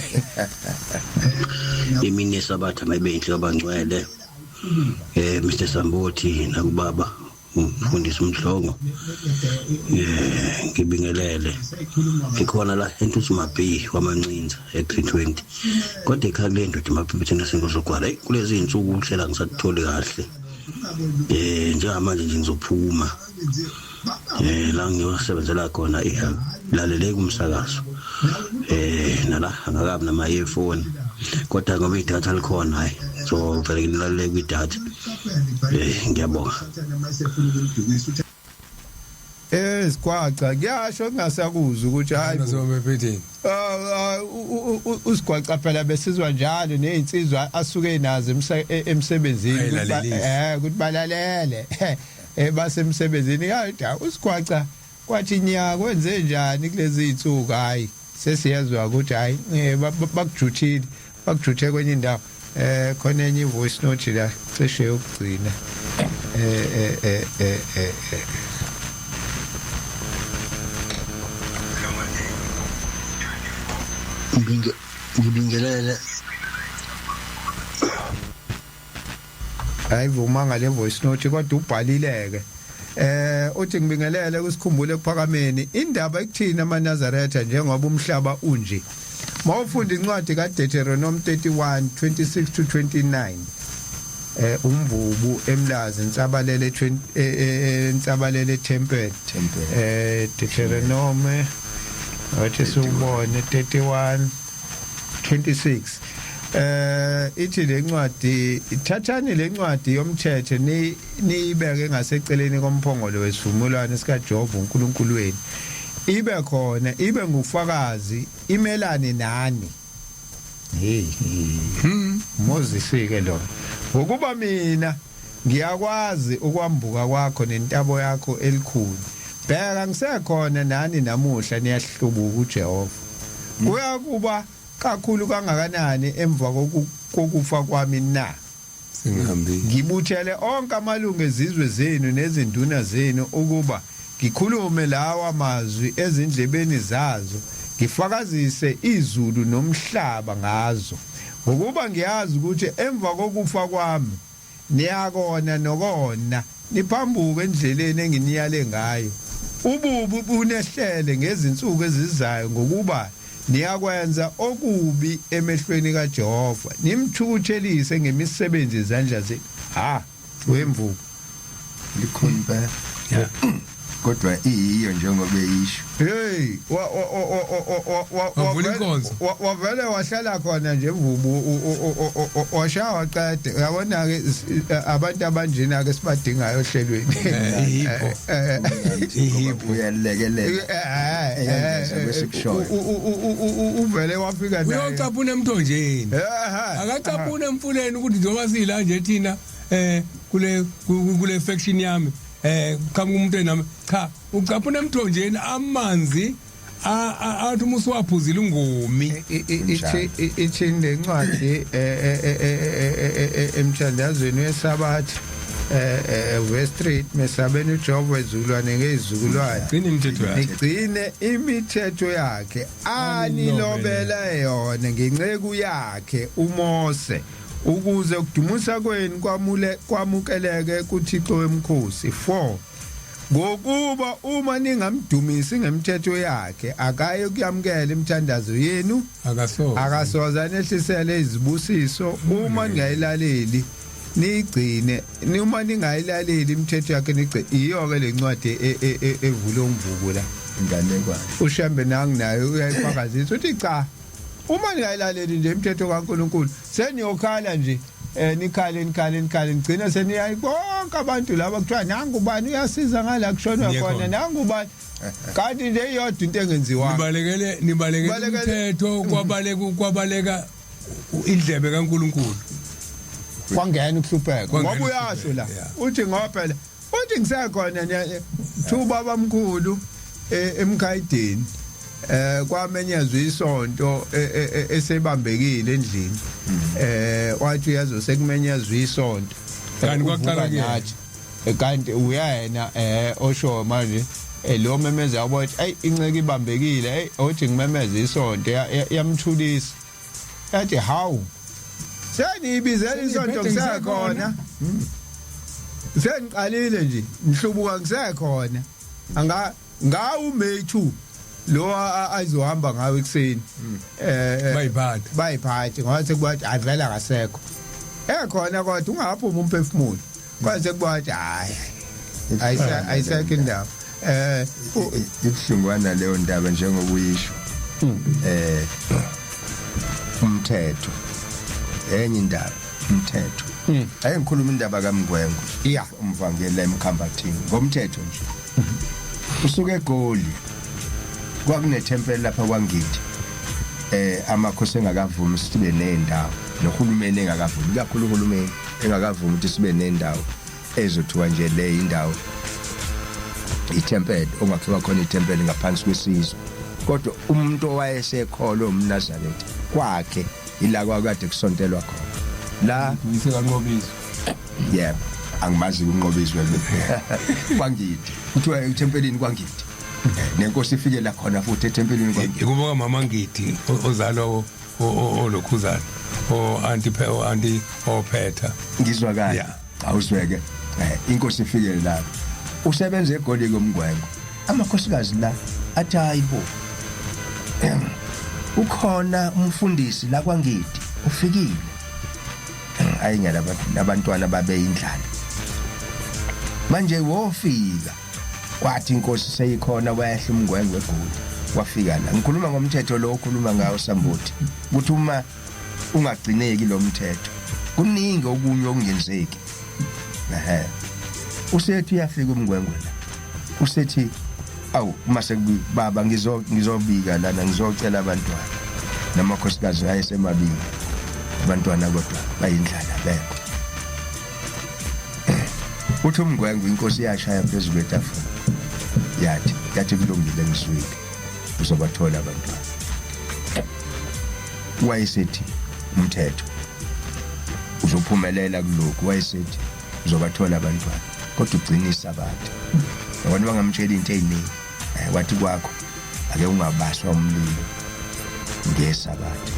Imini yesabatha mayibe inhle abangcwele. Mr Sambothi nakubaba umfundisi uMdlongo. Ngibingelele. Ngikhona la eNtuzuma B kwaMancinza e320. Kodwa ekhaya kule ndoda emaphephethe nasengozogwala. Hey kulezi insuku uhlela ngisakutholi kahle. Njengamanje nje ngizophuma. La ngiyosebenzela khona ilaleleka umsakazo. Nala angakabi nama earphone. Kodwa ngoba idatha likhona hayi so vele ngilalele kwidatha. Ngiyabonga. Hey sigwaca kuyasho kungasakuzwa ukuthi hayi bo. Nasemaphephetheni. Ah, ah, usigwaca phela besizwa njalo nezinsizwa asuke nazo emsebenzini ukuthi ukuthi balalele basemsebenzini. Kodwa usigwaca kwathi nya kwenze njani kulezi zinsuku? Hayi, sesiyezwa ukuthi hayi, bakujuthile, bakujuthe kwenye indawo. Khona enye voice note la cishe yokugcina. eh eh eh eh eh eh. Ngibingelele. Ayivumanga le voice note, kodwa ubhalileke. Uthi ngibingelele kusikhumbule ekuphakameni. Indaba ekuthina amaNazaretha, njengoba umhlaba unje, mawufunda incwadi kaDeuteronomy 31 26 to 29, umvubu emlazi insabalele 20, insabalele temple. Temple. Deuteronomy, wathi siubone 31 26. Ithi lencwadi, ithathani lencwadi yomthetho ni niyibeke ngaseceleni komphongolo wesivumelwano sikaJehova uNkulunkulu wenu, ibe khona, ibe ngufakazi imelane nani. Hey, Moses ke lo, ngokuba mina ngiyakwazi ukwambuka kwakho nentabo yakho elikhulu. Bheka, ngisekhona nani namuhla, niyahlubuka uJehova. Kuyakuba kakhulu kangakanani emva kokufa kwami na? Singihambile. Ngibuthele onke amalungu ezizwe zenu nezinduna zenu ukuba ngikhulume lawa mazwi ezindlebeni zazo, ngifakazise izulu nomhlaba ngazo, ngokuba ngiyazi ukuthi emva kokufa kwami niyakona nokona, niphambuke endleleni enginiyale ngayo, ububi bunehlele ngezinsuku ezizayo, ngokuba niyakwenza okubi emehlweni kaJehova, nimthukuthelise ngemisebenzi yezandla zenu. Ha, wemvubu. Likhona impela, kodwa iyiyo njengoba eyisho. Hey, wa wa wa wa wa wa Wavula inkonzo. Wavele wahlala khona nje mvubu, washaya waqede. Uyabona ke, abantu abanjena ke sibadingayo ohlelweni. Ihipho. Ngoba uyalekelela. Eyengeza kwesikushoyo. Uvele wafika naye. Uyocaphuna emthonjeni. Akacaphuna emfuleni ukuthi njengoba sila nje thina kule faction yami qhamuka umuntu enami. Cha, ucaphuna emthonjeni amanzi athi uma usuwaphuzile ungomi. Ithi lencwadi emthandazweni wesabatha, verse 3, mesabeni uJehova ezulwane ngezizukulwane, gcina imithetho yakhe, nigcine imithetho yakhe anilobela yona ngenceku yakhe uMose, ukuze ukudumisa kwenu kwamule kwamukeleke kuThixo wemkhosi. 4 Ngokuba uma ningamdumisi ngemithetho yakhe, akaye kuyamukela imithandazo yenu, akasoze, akasoze anehlisele izibusiso uma ningayilaleli niyigcine, uma ningayilaleli imithetho yakhe nigcine. Iyo ke lencwadi evula umvubu la. Inganekwane. uShembe nanginayo uyayifakazisa, uthi cha, uma ningayilaleli nje imithetho kaNkuluNkulu, seniyokhala nje, nikhale, nikhale, nikhale, nigcina seniyayi bonke abantu laba kuthiwa nangu ubani uyasiza ngala kushonwa Niye khona, khona. nangu ubani, kanti nje iyodwa into engenziwa. Nibalekele Nibalekele. umthetho, kwabaleka indlebe kaNkuluNkulu. Kwangena ukuhlupheka. Kwangena Ngoba uyasho la, ukuhlupheka, yeah. uthi ngoba phela uthi ngisekhona thuba bamkhulu emkhayideni, kwamenyezwa isonto esebambekile endlini, wathi uyazo sekumenyezwa isonto. Kanti kwaqala Uvuka kuyena. nathi. Kanti uyena osho manje, lo memeza yabo ethi ey, inceke ibambekile, hey, othi ngimemeze isonto, yamthulisa, yathi hawu, seniyibizela isonto Seniyiphethe. ngisekhona, sengiqalile nje ngihlubuka ngisekhona, anga ngawu May 2 lo ayizohamba ngawo ekseni Bayiphatha. Bayiphathe ngoba sekubathi avela kasekho ekhona, kodwa ungaphuma umphefumulo kwaze kubathi hayi, ayisekho indawo. Ibuhlungwana leyo ndaba njengoba uyisho. Umthetho enye indaba, umthetho ake ngikhuluma indaba kaMngwengo, umvangeli emkhambathini ngomthetho nje. Usuke eGoli, kwakunethempeli lapha kwaNgidi, amakhosi engakavumi sibe nendawo, nohulumeni engakavumi, kakhulu uhulumeni engakavumi ukuthi sibe nendawo ezothiwa nje le indawo ithempeli, ongakhiwa khona ithempeli ngaphansi kwesizwe. Kodwa umuntu owayesekholwa umNazaretha kwakhe ila kwakade kusontelwa khona la. Uyise kaNqobizwe? Yebo, angimazi uNqobizwe kwaNgidi, kuthiwa ethempelini kwaNgidi, nenkosi ifike la khona futhi ethempelini kwaNgidi. Ikubo kamama Ngidi, ozalwa olokhuzana o anti o anti ophetha. Ngizwa kahle? Awuzweke, inkosi ifike lapho, usebenza eGoli komngwengo, amakhosikazi la athi, "Hayibo, ukhona umfundisi la kwaNgidi ufikile." Ayinyala abantwana babe indlala manje. Wofika kwathi inkosi seyikhona, wehla umngwengwe eGoli, wafika la. Ngikhuluma ngomthetho lo okhuluma ngawo, Sambuthi, ukuthi uma ungagcineki lo mthetho kuningi okunye okungenzeki. Ehe, usethi uyafika umngwengwe la, usethi, "Awu, uma sekubi baba, ngizobika lana, ngizocela abantwana." Namakhosikazi ayesemabili abantwana, kodwa bayindlala bekho. Uthi umngwengwe, inkosi yashaya phezulu kwetafula, yathi, "Kulungile, ngizwile, uzobathola abantwana." Wayesethi umthetho uzophumelela kulokhu, wayesethi uzobathola abantwana kodwa ugcina isabatha. Abantu bangamtshela into eziningi, wathi kwakho ake ungabaswa umlilo ngesabatha.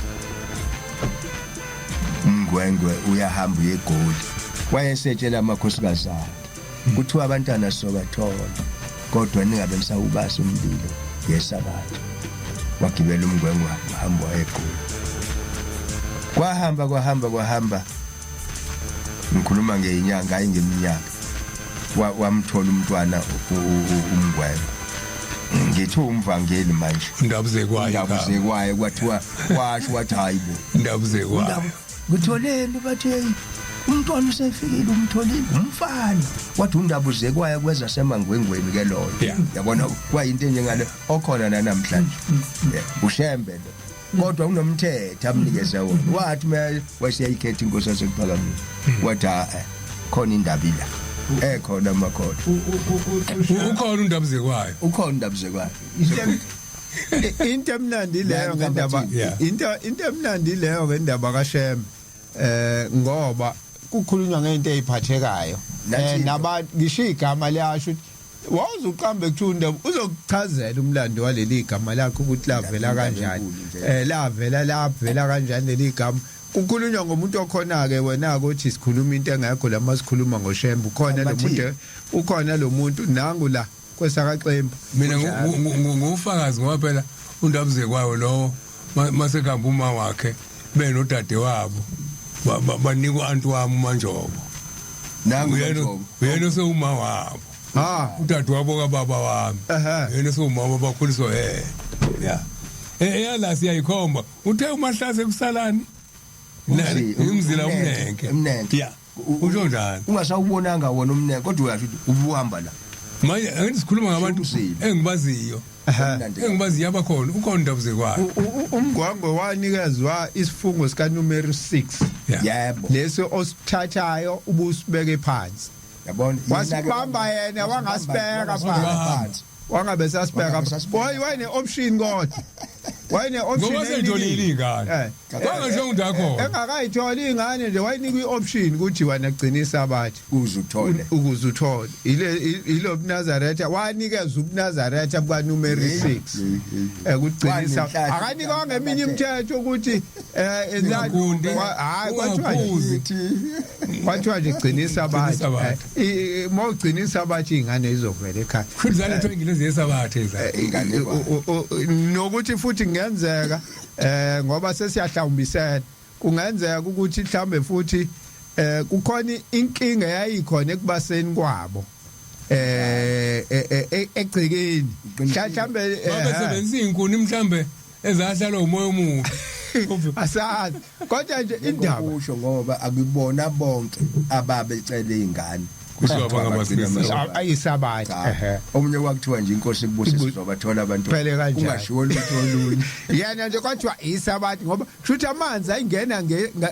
Umngwengwe uyahamba uye eGoli, wayesetshela amakhosikazi akhe, kuthiwa abantwana sobathola kodwa ningabe nisawubasa umlilo ngesabatha. Wagibela umngwengwe, wahamba waya eGoli. Kwahamba, kwahamba, kwahamba, ngikhuluma ngeinyanga, hayi ngeminyaka, wamthola umntwana umngwengwe. Ngithi umvangeli manje. Undabuzekwayo. Undabuzekwayo, kwathiwa washo wathi, "Hayibo." Undabuzekwayo. Kutholeni? Bathi, "Hey, umntwana usefikile, umtholile umfana." Wathi undabuzekwayo kweza semangwengweni ke loyo. Yabona, kwayinto enjengale okhona namhlanje. Yeah, uShembe lo, kodwa unomthetho amnikeze wona. Wathi wasiyayikhetha inkosi yasekuphakamile, wathi, "Ha, khona indaba ila ekhona makhona." Ukhona undabuzekwayo. Ukhona undabuzekwayo. Into emnandi leyo ngendaba into emnandi leyo ngendaba kaShembe, ngoba kukhulunywa ngento eziphathekayo, nabantu ngisho igama liyasho ukuthi wawuze uqambe kuthiwa undaba uzokuchazela umlando waleli gama lakho ukuthi lavela kanjani, lavela kanjani leli gama. Kukhulunywa ngomuntu okhona ke, wena ukuthi sikhuluma into engekho la masikhuluma ngoShembe. Ukhona lo muntu, ukhona lo muntu, nangu la kwesakaxembu. Mina ngufakazi, ngoba phela undabuzekwayo lowo masekuhamba uma wakhe benodade wabo, banikwa anti wami uManjobo. Nangu. Uyena osewuma wabo. Udade wabo kababa wami yena osewumama, bakhuliswa yena. Ya, eyala siyayikhomba, uthe uMahlase kusalani umzila umnenke. Umnenke. Ya, usho njalo. Ungasawubonanga wona umnenke, kodwa uyasho ukuthi ubuhamba la. Manje angithi sikhuluma ngabantu Umzila. Engibaziyo abakhona, ukhona undabuzekwayo. Umngwangwe wanikezwa isifungo sika numero 6. Yebo. Leso osithathayo ubusibeke phansi. Yabona. Wasibamba yena, wangasibeka phansi, wangabe sasibeka. Wangabe sasibeka. Wayene option, kodwa wayene option. Ngoba seyitholile ingane. Kwangasho ukuthi akhona. Engakayitholi ingane nje, wayinikwa i-option ukuthi wena gcina isabatha Uze uthole. Ukuze uthole ile ilo buNazaretha, wanikeza ubuNazaretha buka numero 6 ekugcinisa. Wanenhlanhla. Akanikwanga eminye imithetho ukuthi Ungagundi, hayi, kwathiwa nje ungaphuzi. Kwathiwa nje gcina isabatha. Isabatha. Uma ugcina isabatha, ingane izovela ekhaya. Futhi zalethwa ingilezi yesabatha eza. Ingane. Nokuthi futhi kungenzeka, ngoba sesiyahlawumbisela, kungenzeka ukuthi mhlambe futhi kukhona inkinga eyayikhona ekubaseni kwabo egcikeni mhlambe. Babesebenzisa izinkuni mhlambe ezahlalwa umoya omubi. Asazi, kodwa nje indaba Kusho ngoba akubona bonke ababecela izingane. Kuthiwa bangabasisi. Ayisabatha, ehe. Omunye kwakuthiwa nje inkosi kubuse sizobathola abantu. Phele kanjalo. Kungashiwo lutho olunye. Yena nje kwathiwa isabatha ngoba kushuthi amanzi ayingena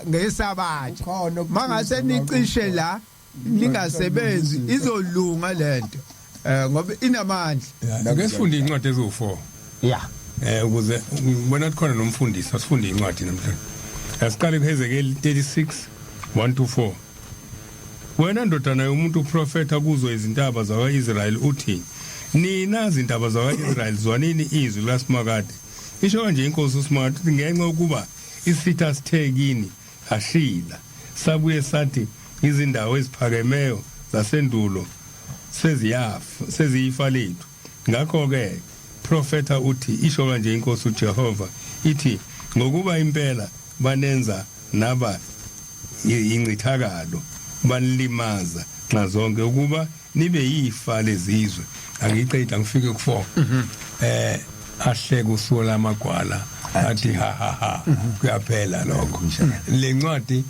ngesabatha. Kukhona okuthize. Mangase nicishe la ningasebenzi, izolunga lento ngoba inamandla. Ake sifunde incwadi eziwu4. Ukuze ngibona ukuthi khona nomfundisi, asifunde incwadi namhlanje. Asiqale kuHezekiel 36 1 to 4. Wena ndodana yomuntu, uprofeta kuzo izintaba zakwa-Israyeli, uthi: Nina zintaba zakwa-Israyeli, zwanini izwi likaSimakade. Isho kanje inkosi uSimakade, uthi: Ngenxa yokuba isitha sithe kini, 'Ashila,' sabuye sathi izindawo eziphakemeyo zasendulo seziyafa, seziyifa lethu, ngakho-ke profeta uthi: Isho kanje inkosi uJehova, ithi: Ngokuba impela banenza naba incithakalo, banilimaza nxa zonke ukuba nibe yifa lezizwe. Angiqeda, ngifike ku4. Ahleke usuku lamagwala, athi ha ha ha, kuyaphela lokho. Le ncwadi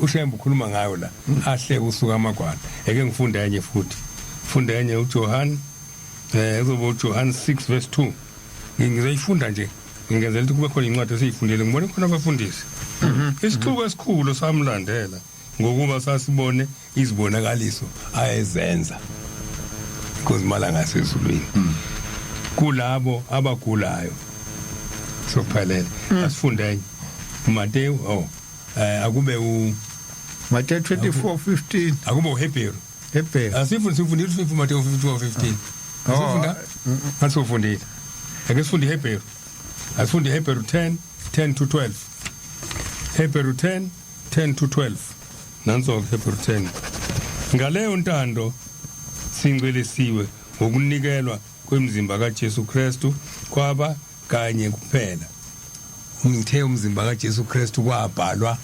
uShembe ukhuluma ngayo la, ahleke usuku amagwala. Eke ngifunda enye futhi, funda enye uJohn, kuzoba uJohn 6 verse 2. Ngizoyifunda nje, ngingenzela ukuthi kube khona incwadi esiyifundile, ngibone khona abafundisi. Isixuku esikhulu samlandela ngokuba sasibone izibonakaliso ayezenza kuzimalanga ngasezulwini kulabo abagulayo. Sokuphelele, asifunde enye uMateyu. Oh, akube u Matthew 24:15. Akube uHebheru. Hebheru. Asifunde, sifundile ufifu Mateyu 54:15. Asifunda, asifundile. Ake sifunde iHebheru, asifunde iHebheru 10 10 to 12. Hebheru 10 10 to 12. Nanso Hebheru 10: Ngaleyo ntando singcwelisiwe ngokunikelwa kwemizimba kaJesu Kristu kwaba kanye kuphela. Ngithe umzimba kaJesu Kristu kwabhalwa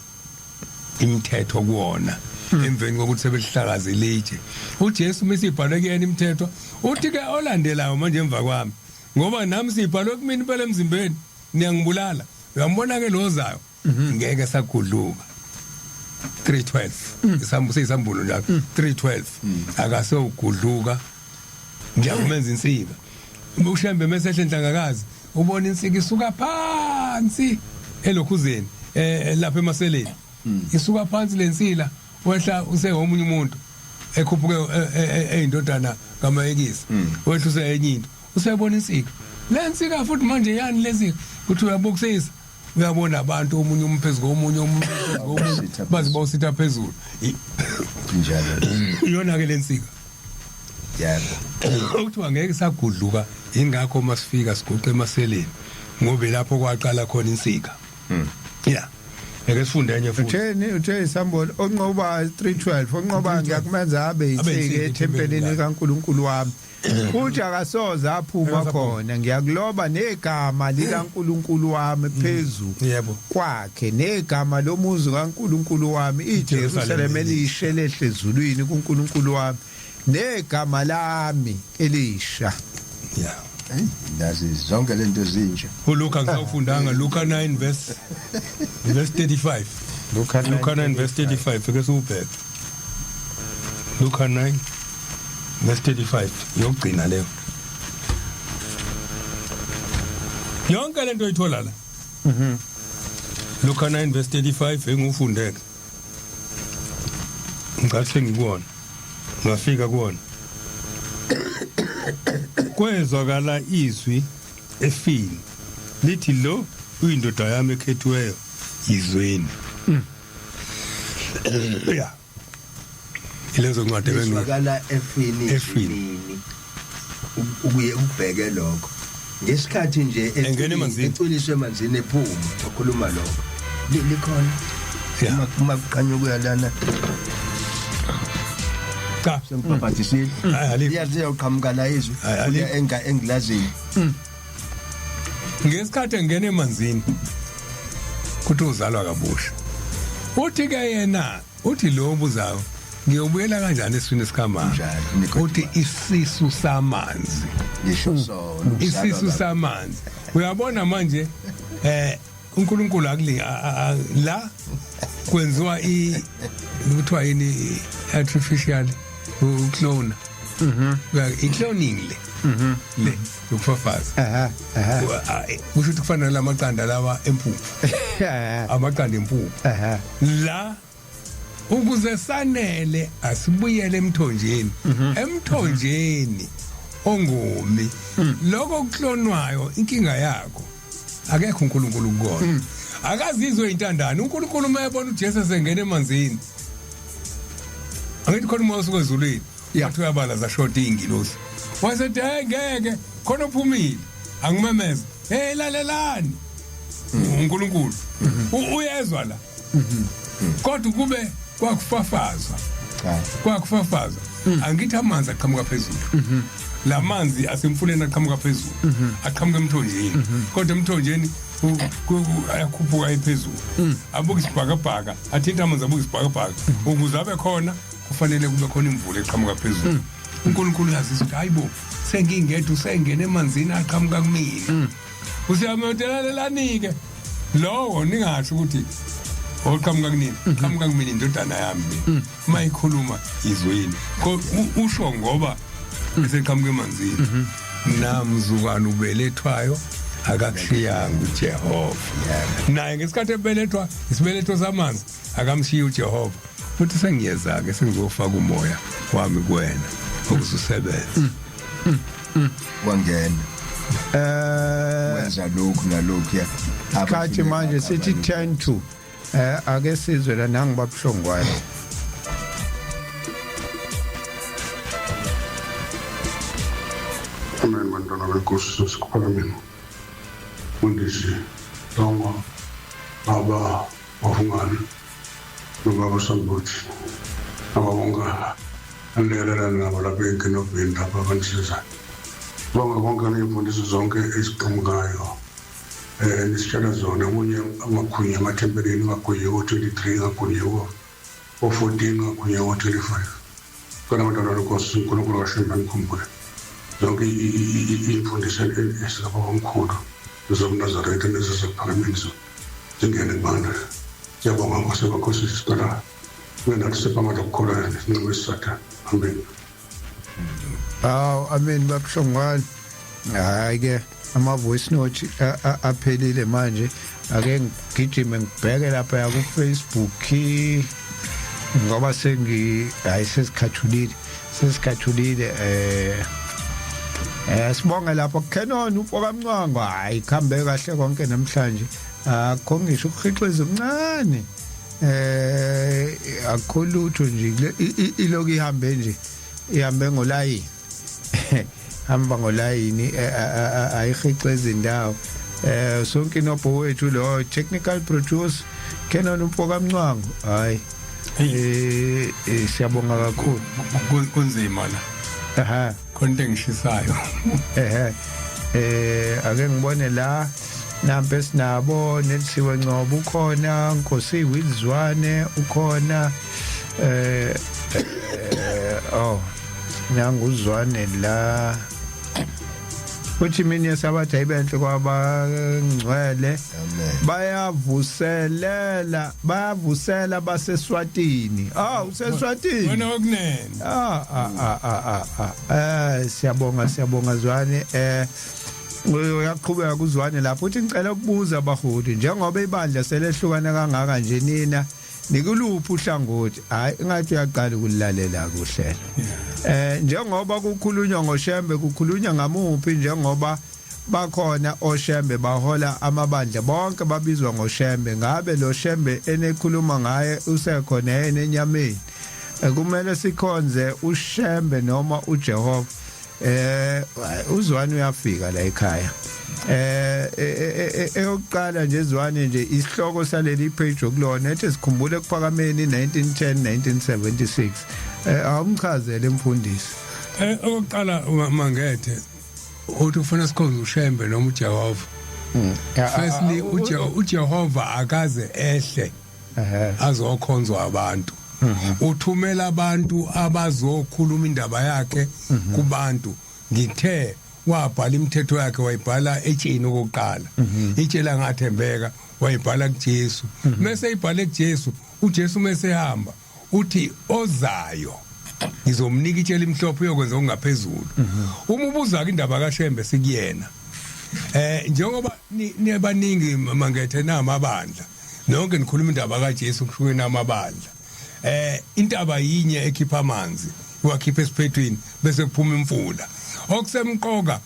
imithetho kuwona emveni kokuthi sebehlakaza ilitshe. uJesu mesibhalwe kuyena imithetho, uthi ke olandelayo manje emva kwami, ngoba nami sibhalwe kumina impela emzimbeni, niyangibulala. Uyambona ke lozayo, ngeke sagudluka. 312 isambu, seyisambulo njalo 312, akase ugudluka, ngiyakumenza insika. UShembe mesehle enhlangakazi, ubona insika isuka phansi elokhuzeni, lapha emaseleni, isuka phansi lensila, wehla usewomunye umuntu, ekhuphuke eyindodana kaMayekisi, wehla useyenye into, usebona insika. Le nsika futhi manje yani lensika, uthi uyabukusisa, uyabona abantu, omunye umphezulu komunye, omunye phezulu komunye, baze bawusitha phezulu. Njalo. Iyona ke lensika. Okuthiwa ngeke sagudluka. Ingakho masifika siguqe emaseleni, ngoba lapho kwaqala khona insika. Ya, ake sifunde enye futhi. Utheni? Uthe isambulo, onqoba, 312, onqoba ngiyakumenza abe Abe insika insika ethempelini ethempelini kaNkuluNkulu wami, futhi akasoze aphuma Akasaphuma. khona. Ngiyakuloba negama likaNkuluNkulu wami phezu kwakhe, negama lomuzi kaNkuluNkulu wami, iJerusalem elisha elehle ezulwini kuNkulunkulu wami, negama lami elisha. Hey, nazi zonke lento zintsha. uLuka ngisawufundanga, Luka 9 verse 35. Luka. Luka 9 verse 35, ake siwubheke Luka 9 verse 35, yokugcina leyo. Yonke lento oyithola la. Luka 9 verse 35, engufundeke, ngicathi sengikuwona, ngafika kuwona. Kwezwakala izwi efini lithi: "Lo uyindoda yami ekhethiweyo, yizweni." Ya, ilezo ncwadi bengi Izwakala efini. Efini. Nini ukuye ubheke lokho ngesikhathi nje Engena emanzini. Ecwiliswe emanzini, ephuma, wakhuluma lokho. Likhona uma kuqhanyuka lana. Cha. Sengibhabhadisile. Hayi, alikho. Liyawuqhamuka la izwi. Hayi, alikho. Kuya engilazini. Ngesikhathi engena emanzini, kuthi uzalwa kabusha. Uthi ke yena, uthi lo obuzayo, "Ngiyobuyela kanjani esiswini sikamama?" Njalo, Nicodemus. Uthi isisu samanzi. Ngisho sona. Isisu samanzi. Uyabona manje, uNkulunkulu akulinga la kwenziwa i kuthiwa yini? Artificial uclone. I-cloning le. Le yokufafaza. Aha aha. Kusho ukuthi kufana nalamaqanda lawa empuphu. Amaqanda empuphu. Aha. La ukuze sanele asibuyele emthonjeni. Emthonjeni ongomi. Lokho kuklonwayo inkinga yakho. Akekho uNkulunkulu kukona. Akazizwe intandane. uNkulunkulu uma ebona uJesu esengena emanzini. Angithi khona umoya usuka ezulwini. Wathi uyabala zashoda ingilosi. Wasethi hey ngeke khona uphumile. Angimemeze. Hey lalelani. uNkulunkulu. Uyezwa la. Kodwa kube kwakufafazwa. Kwakufafazwa. Angithi amanzi aqhamuka phezulu. Lamanzi asemfuleni aqhamuka phezulu. Aqhamuka emthonjeni. Kodwa emthonjeni ayakhuphuka ephezulu. Abuka isibhakabhaka, athinta amanzi abuka isibhakabhaka. Ukuze abe khona kufanele kube khona imvula eqhamuka phezulu. uNkulunkulu uyazisa ukuthi hayibo sengingedwa usengena emanzini aqhamuka kumina. Usiyametelelani-ke lowo ningasho ukuthi oqhamuka kunini qhamuka kumina indodana yami le uma ikhuluma izwini usho ngoba eseqhamuka emanzini namzukwana ubelethwayo akakushiyanga uJehova naye ngesikhathi ebelethwa isibeletho samanzi akamshiyi uJehova futhi sengiyeza ke sengizofaka umoya wami kuwena ukuze usebenze. Wangena wenza lokhu nalokhu ya. Sikhathi manje sithi 10 to ake sizwe la nangibabuhlongwane. Amen bantwana benkosi sikuphakameni. Mfundisi Tongo, Baba Wafungani, nobaba Sambuthi, nababonke anilekelela nabo lapha enkinobheni lapha abanisizayo. Bonke bonke ney'mfundiso zonke eziqhamukayo nisitshela zona okunye angakhunye emathempelini angakhunye ko-23 angakhunye ko-14 angakhunye ko-25. Cela abantwana benkosi uNkulunkulu kaShembe anikhumbule zonke iy'mfundiso ezikababa omkhulu zobuNazaretha nezasekuPhakameni zingene kubantu. Siyabonga Nkosi yamakhosi, sicela kube nathi sipha amandla okukholwa nesinqumo esisathane. Amen. Aw amen babuhlongwane. Hayi ke ama voice note aphelile manje ake ngigijime ngibheke lapha ku Facebook ngoba sengi hayi sesikhathulile sesikhathulile sibonge lapho Canon umfoka Mncwango hayi khambe kahle konke namhlanje akho ngisho ukuhixiza okuncane akho lutho nje iloku ihambe nje ihambe ngolayini hamba ngolayini ayihixe izindawo sonke inobho wethu lo technical producer Canon umfoka Mncwango hayi siyabonga kakhulu. Kunzima la. Aha. Khona into engishisayo. Ehe. Ake ngibone la nampe sinabo Nelsiwe Ngcobo ukhona, Nkosi Wilzwane ukhona, oh nanguzwane la. Uthi imini yesabatha ibenhle kwabangcwele. Bayavuselela bayavusela baseSwatini. Ah useSwatini. Wena okunene. Ah ah ah ah ah. Siyabonga siyabonga Zwane. Uyaqhubeka kuzwane lapho uthi ngicela ukubuza abaholi njengoba ibandla selehlukana kangaka nje nina nikuluphi uhlangothi? Hayi ingathi uyaqala ukulalela kuhlelo. Njengoba kukhulunywa ngoShembe kukhulunywa ngamuphi njengoba bakhona oShembe bahola amabandla bonke babizwa ngoShembe ngabe lo Shembe enekhuluma ngaye usekhona yena enyameni? Kumele sikhonze uShembe noma uJehova? Uzwane uyafika la ekhaya. Eyokuqala nje Zwane nje isihloko saleli page okulona ethi sikhumbule ekuphakameni 1910 1976. Awumchazele mfundisi. Okokuqala mangethe uthi ufuna sikhonze uShembe noma uJehova. Firstly uJehova akaze ehle azokhonzwa abantu. Uthumela abantu abazokhuluma indaba yakhe kubantu. Ngithe wabhala imithetho yakhe wayibhala etsheni okokuqala. Itshe langathembeka wayibhala kuJesu. Mase ibhale kuJesu, uJesu mase ehamba Uthi ozayo ngizomnika itshe elimhlophe, uyokwenza okungaphezulu. Uma ubuza ke indaba kaShembe, sikuyena. Njengoba nibaningi mangethe namabandla, nonke nikhuluma indaba kaJesu, kuhlukene amabandla. Intaba yinye ekhipha amanzi, iwakhipha esiphethwini bese kuphuma imfula. Okusemqoka,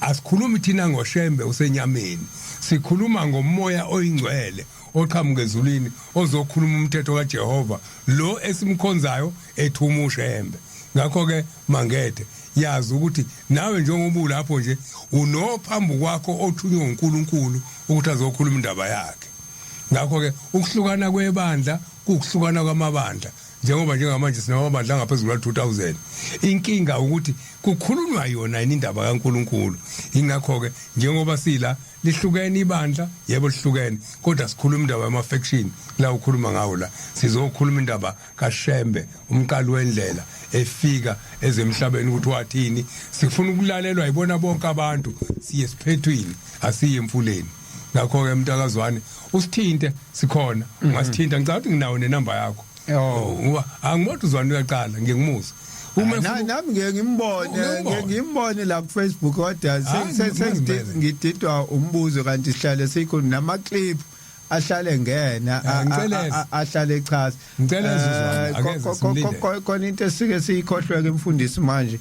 asikhulumi thina ngoShembe usenyameni, sikhuluma ngomoya oyingcwele oqhamuka ezulwini ozokhuluma umthetho kaJehova lo esimkhonzayo ethuma uShembe. Ngakho ke mangethe, yazi ukuthi nawe njengoba ulapho nje unophambi kwakho othunywe uNkulunkulu ukuthi azokhuluma indaba yakhe. Ngakho ke ukuhlukana kwebandla kukuhlukana kwamabandla, njengoba njengamanje sinamabandla angaphezulu kwa-2000. Inkinga ukuthi kukhulunywa yona yini indaba kaNkulunkulu. Ingakho ke njengoba sila lihlukene ibandla, yebo lihlukene, kodwa sikhuluma indaba yama-faction la ukhuluma ngawo la. Sizokhuluma indaba kaShembe, umqali wendlela efika ezemhlabeni, ukuthi wathini. Sifuna ukulalelwa yibona bonke abantu. Siye esiphethwini, asiye emfuleni. Ngakho-ke mntakazwane, usithinte, sikhona. Ungasithinta, ngicabanga ukuthi nginawo nenamba yakho. Oh. Ngoba angimoto uzwane uyaqala ngiyekumuza uma Nami ngeke ngimbone. Ungeke Ngeke ngimbone la ku Facebook, kodwa Hayi, ngimazimele. ngididwa umbuzo, kanti sihlale sikho nama clip ahlale ngena Ngicela eze. ahlale echaza. Ngicela eze uZwane, akeze, simlinde. Khona into esike siyikhohlweke mfundisi manje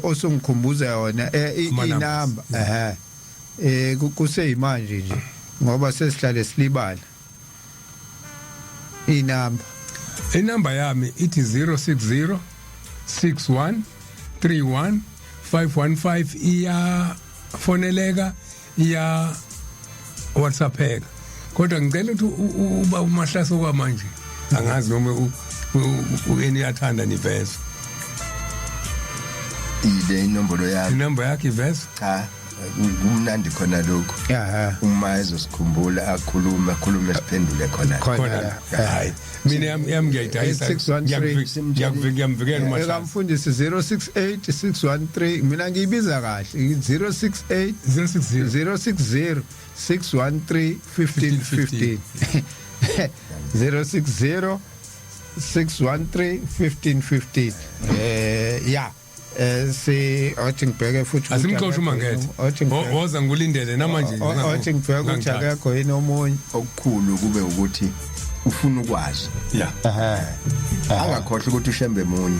osungikhumbuza yona, Ama-numbers. inamba kuseyimanje nje ngoba sesihlale silibala inamba. Inamba yami ithi 060 61 31 515. Iya foneleka, iya WhatsAppeka, kodwa ngicela ukuthi uba uMahlase kwamanje angazi noma uyathanda niveze. Ile inombolo yami. Inamba yakhe iveze. Cha, kumnandi khona lokho. Uma ezosikhumbula akhulume, akhulume, siphendule khona. Khona khona la. La hayi, mina yami ngiyayidayisa. 613. Ngiyamvikela uMahlase. Ekamfundisi 068 613, mina ngiyibiza kahle, 068 060. 060 613 1515, 060 613 1515. Ya, si othi ngibheke futhi ukuthi Asimxoshe akekho uMangethe. othi ngibheke Woza, ngulindele namanje. Othi ngibheke ukuthi Ungangithathi. akekho yini omunye. Okukhulu kube ukuthi ufuna ukwazi. Angakhohlwa ukuthi uShembe munye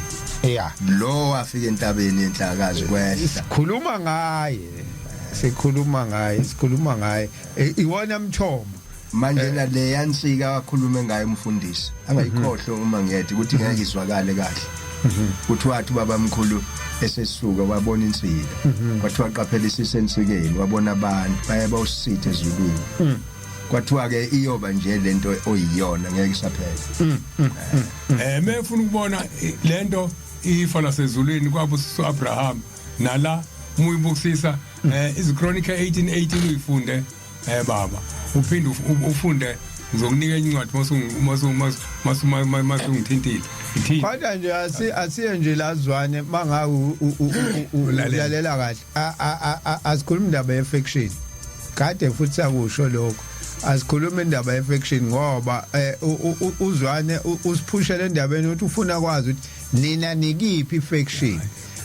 lo wafika entabeni yenhlakazi kwehla. Sikhuluma ngaye, sikhuluma ngaye, sikhuluma ngaye. Iwona mthombo. Manje nale yansika wakhulume ngayo umfundisi, angayikhohlwa uma ngiyethi ukuthi ngeke izwakale kahle, kuthi wathi ubaba mkhulu esesuka wabona insika, kwathiwa qaphelisisa ensikeni, wabona abantu baye bawusithe ezulwini. Kwathiwa ke iyoba nje lento oyiyona ngeke isaphela. Mefuna ukubona lento ifa lasezulwini kwabusiso Abraham nala uma uyibukisisa izichronica 1818 uyifunde, baba, uphinde ufunde. Ngizokunika incwadi masu masungithintile ithini. Kodwa nje asiye nje lazwane mangabe Ulalela. ulalela kahle. Asikhulumi indaba ye-faction, kade futhi sakusho lokho, asikhulumi indaba ye-faction ngoba uzwane usiphushele endabeni ukuthi ufuna kwazi ukuthi nina nikiphi i-faction.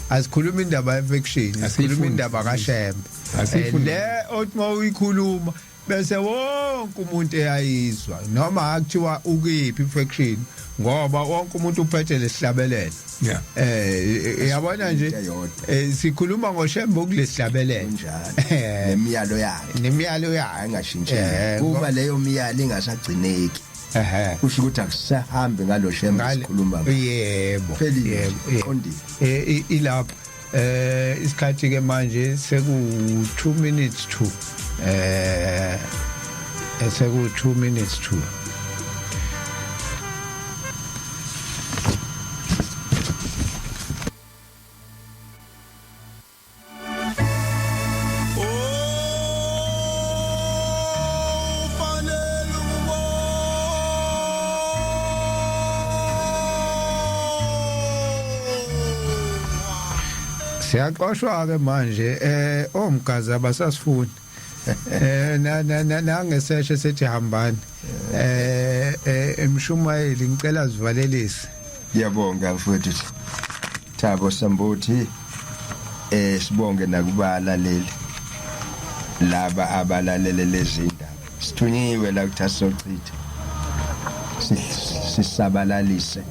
Asikhulumi indaba ye-faction, sikhuluma Asiyifundi. indaba kaShembe. Asiyifundi. Le othi mawuyikhuluma bese wonke umuntu eyayizwa noma akuthiwa ukiphi faction, ngoba wonke umuntu uphethe lesihlabelelo. Yabona nje Into eyodwa. Sikhuluma ngoShembe okulesihlabelelo. Kunjalo, nemiyalo yakhe. Nemiyalo yakhe. Ayingashintshi kuba leyo miyalo ingasagcineki, kusho ukuthi akusahambi ngalo Shembe sikhuluma ngaye. Phelile. Yebo. Qondile. Ilapho isikhathi ke manje seku 2 minutes to seku 2 minutes to. Siyaxoshwa ke manje, omgazi abasasifuni na na na nangeseshe sethi hambani. Emshumayeli, ngicela sivalelise. Ngiyabonga mfowethu Thabo Sambuthi, sibonge nakubalaleli laba abalalele lezi ndaba. Sithunyiwe la ukuthi asochitha sisabalalise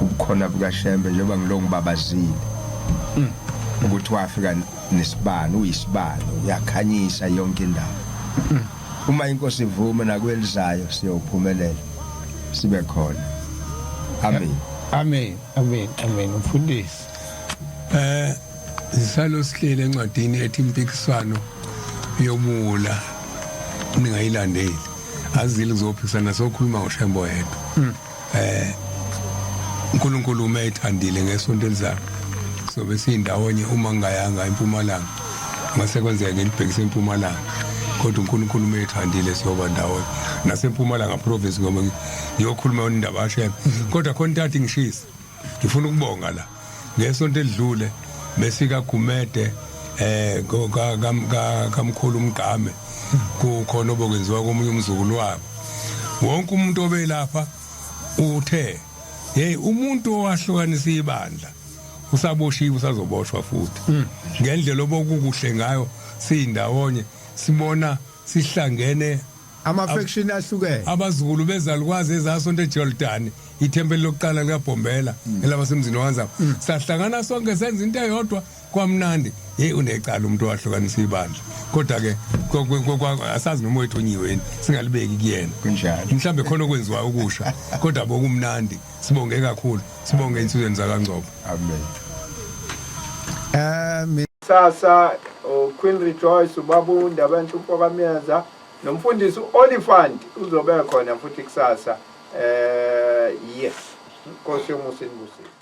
ubukhona bukaShembe, njengoba ngilongu babazile ukuthi wafika nesibani, uyisibani, uyakhanyisa yonke indawo. Uma inkosi ivume, nakwelizayo siyophumelela sibe khona. Amen. Amen, amen, amen, mfundisi. Isalo sihlele encwadini ethi Impikiswano Yobuwula Ningayilandeli. Azile kuzophikisana, sokhuluma ngoShembe yedwa. uNkulunkulu uma ethandile, ngesonto elizayo sobe sindawonye. Uma ngingayanga empumalanga, mase kwenzeka ngilibhekise empumalanga, kodwa uNkulunkulu uma ethandile siyoba ndawonye nasempumalanga province, ngoba ngiyokhuluma indaba kaShembe. Kodwa khona into athi ngishisa, ngifuna ukubonga la. Ngesonto elidlule besika Gumede, kamkhulu umgqame, kukhona obokwenziwa komunye umzukulu wabo. Wonke umuntu obelapha uthe, "Hey, umuntu owahlukanisa ibandla usaboshiwe, usazoboshwa futhi." Ngendlela obokukuhle ngayo siyindawonye, sibona sihlangene, Ama faction ahlukene. Abazukulu bezalukwazi ezasonto eJordan, ithempeli lokuqala likaBhombela elabasemzini waNzama, sahlangana sonke senza into eyodwa, kwamnandi. Hey, unecala umuntu owahlukanisa ibandla, kodwa ke asazi noma wethunyiweni, singalibeki kuyena. Kunjalo. Mhlambe khona okwenziwayo okusha, kodwa bokumnandi. Sibonge kakhulu, sibonge insizweni zakaNgcobo. Amen. Sasa Queen Rejoice, ubaba uNdaba Enhlupho kaMiyeza, nomfundisi uOlifant uzobe khona futhi kusasa. Yes, Nkosi yomusa inibusise.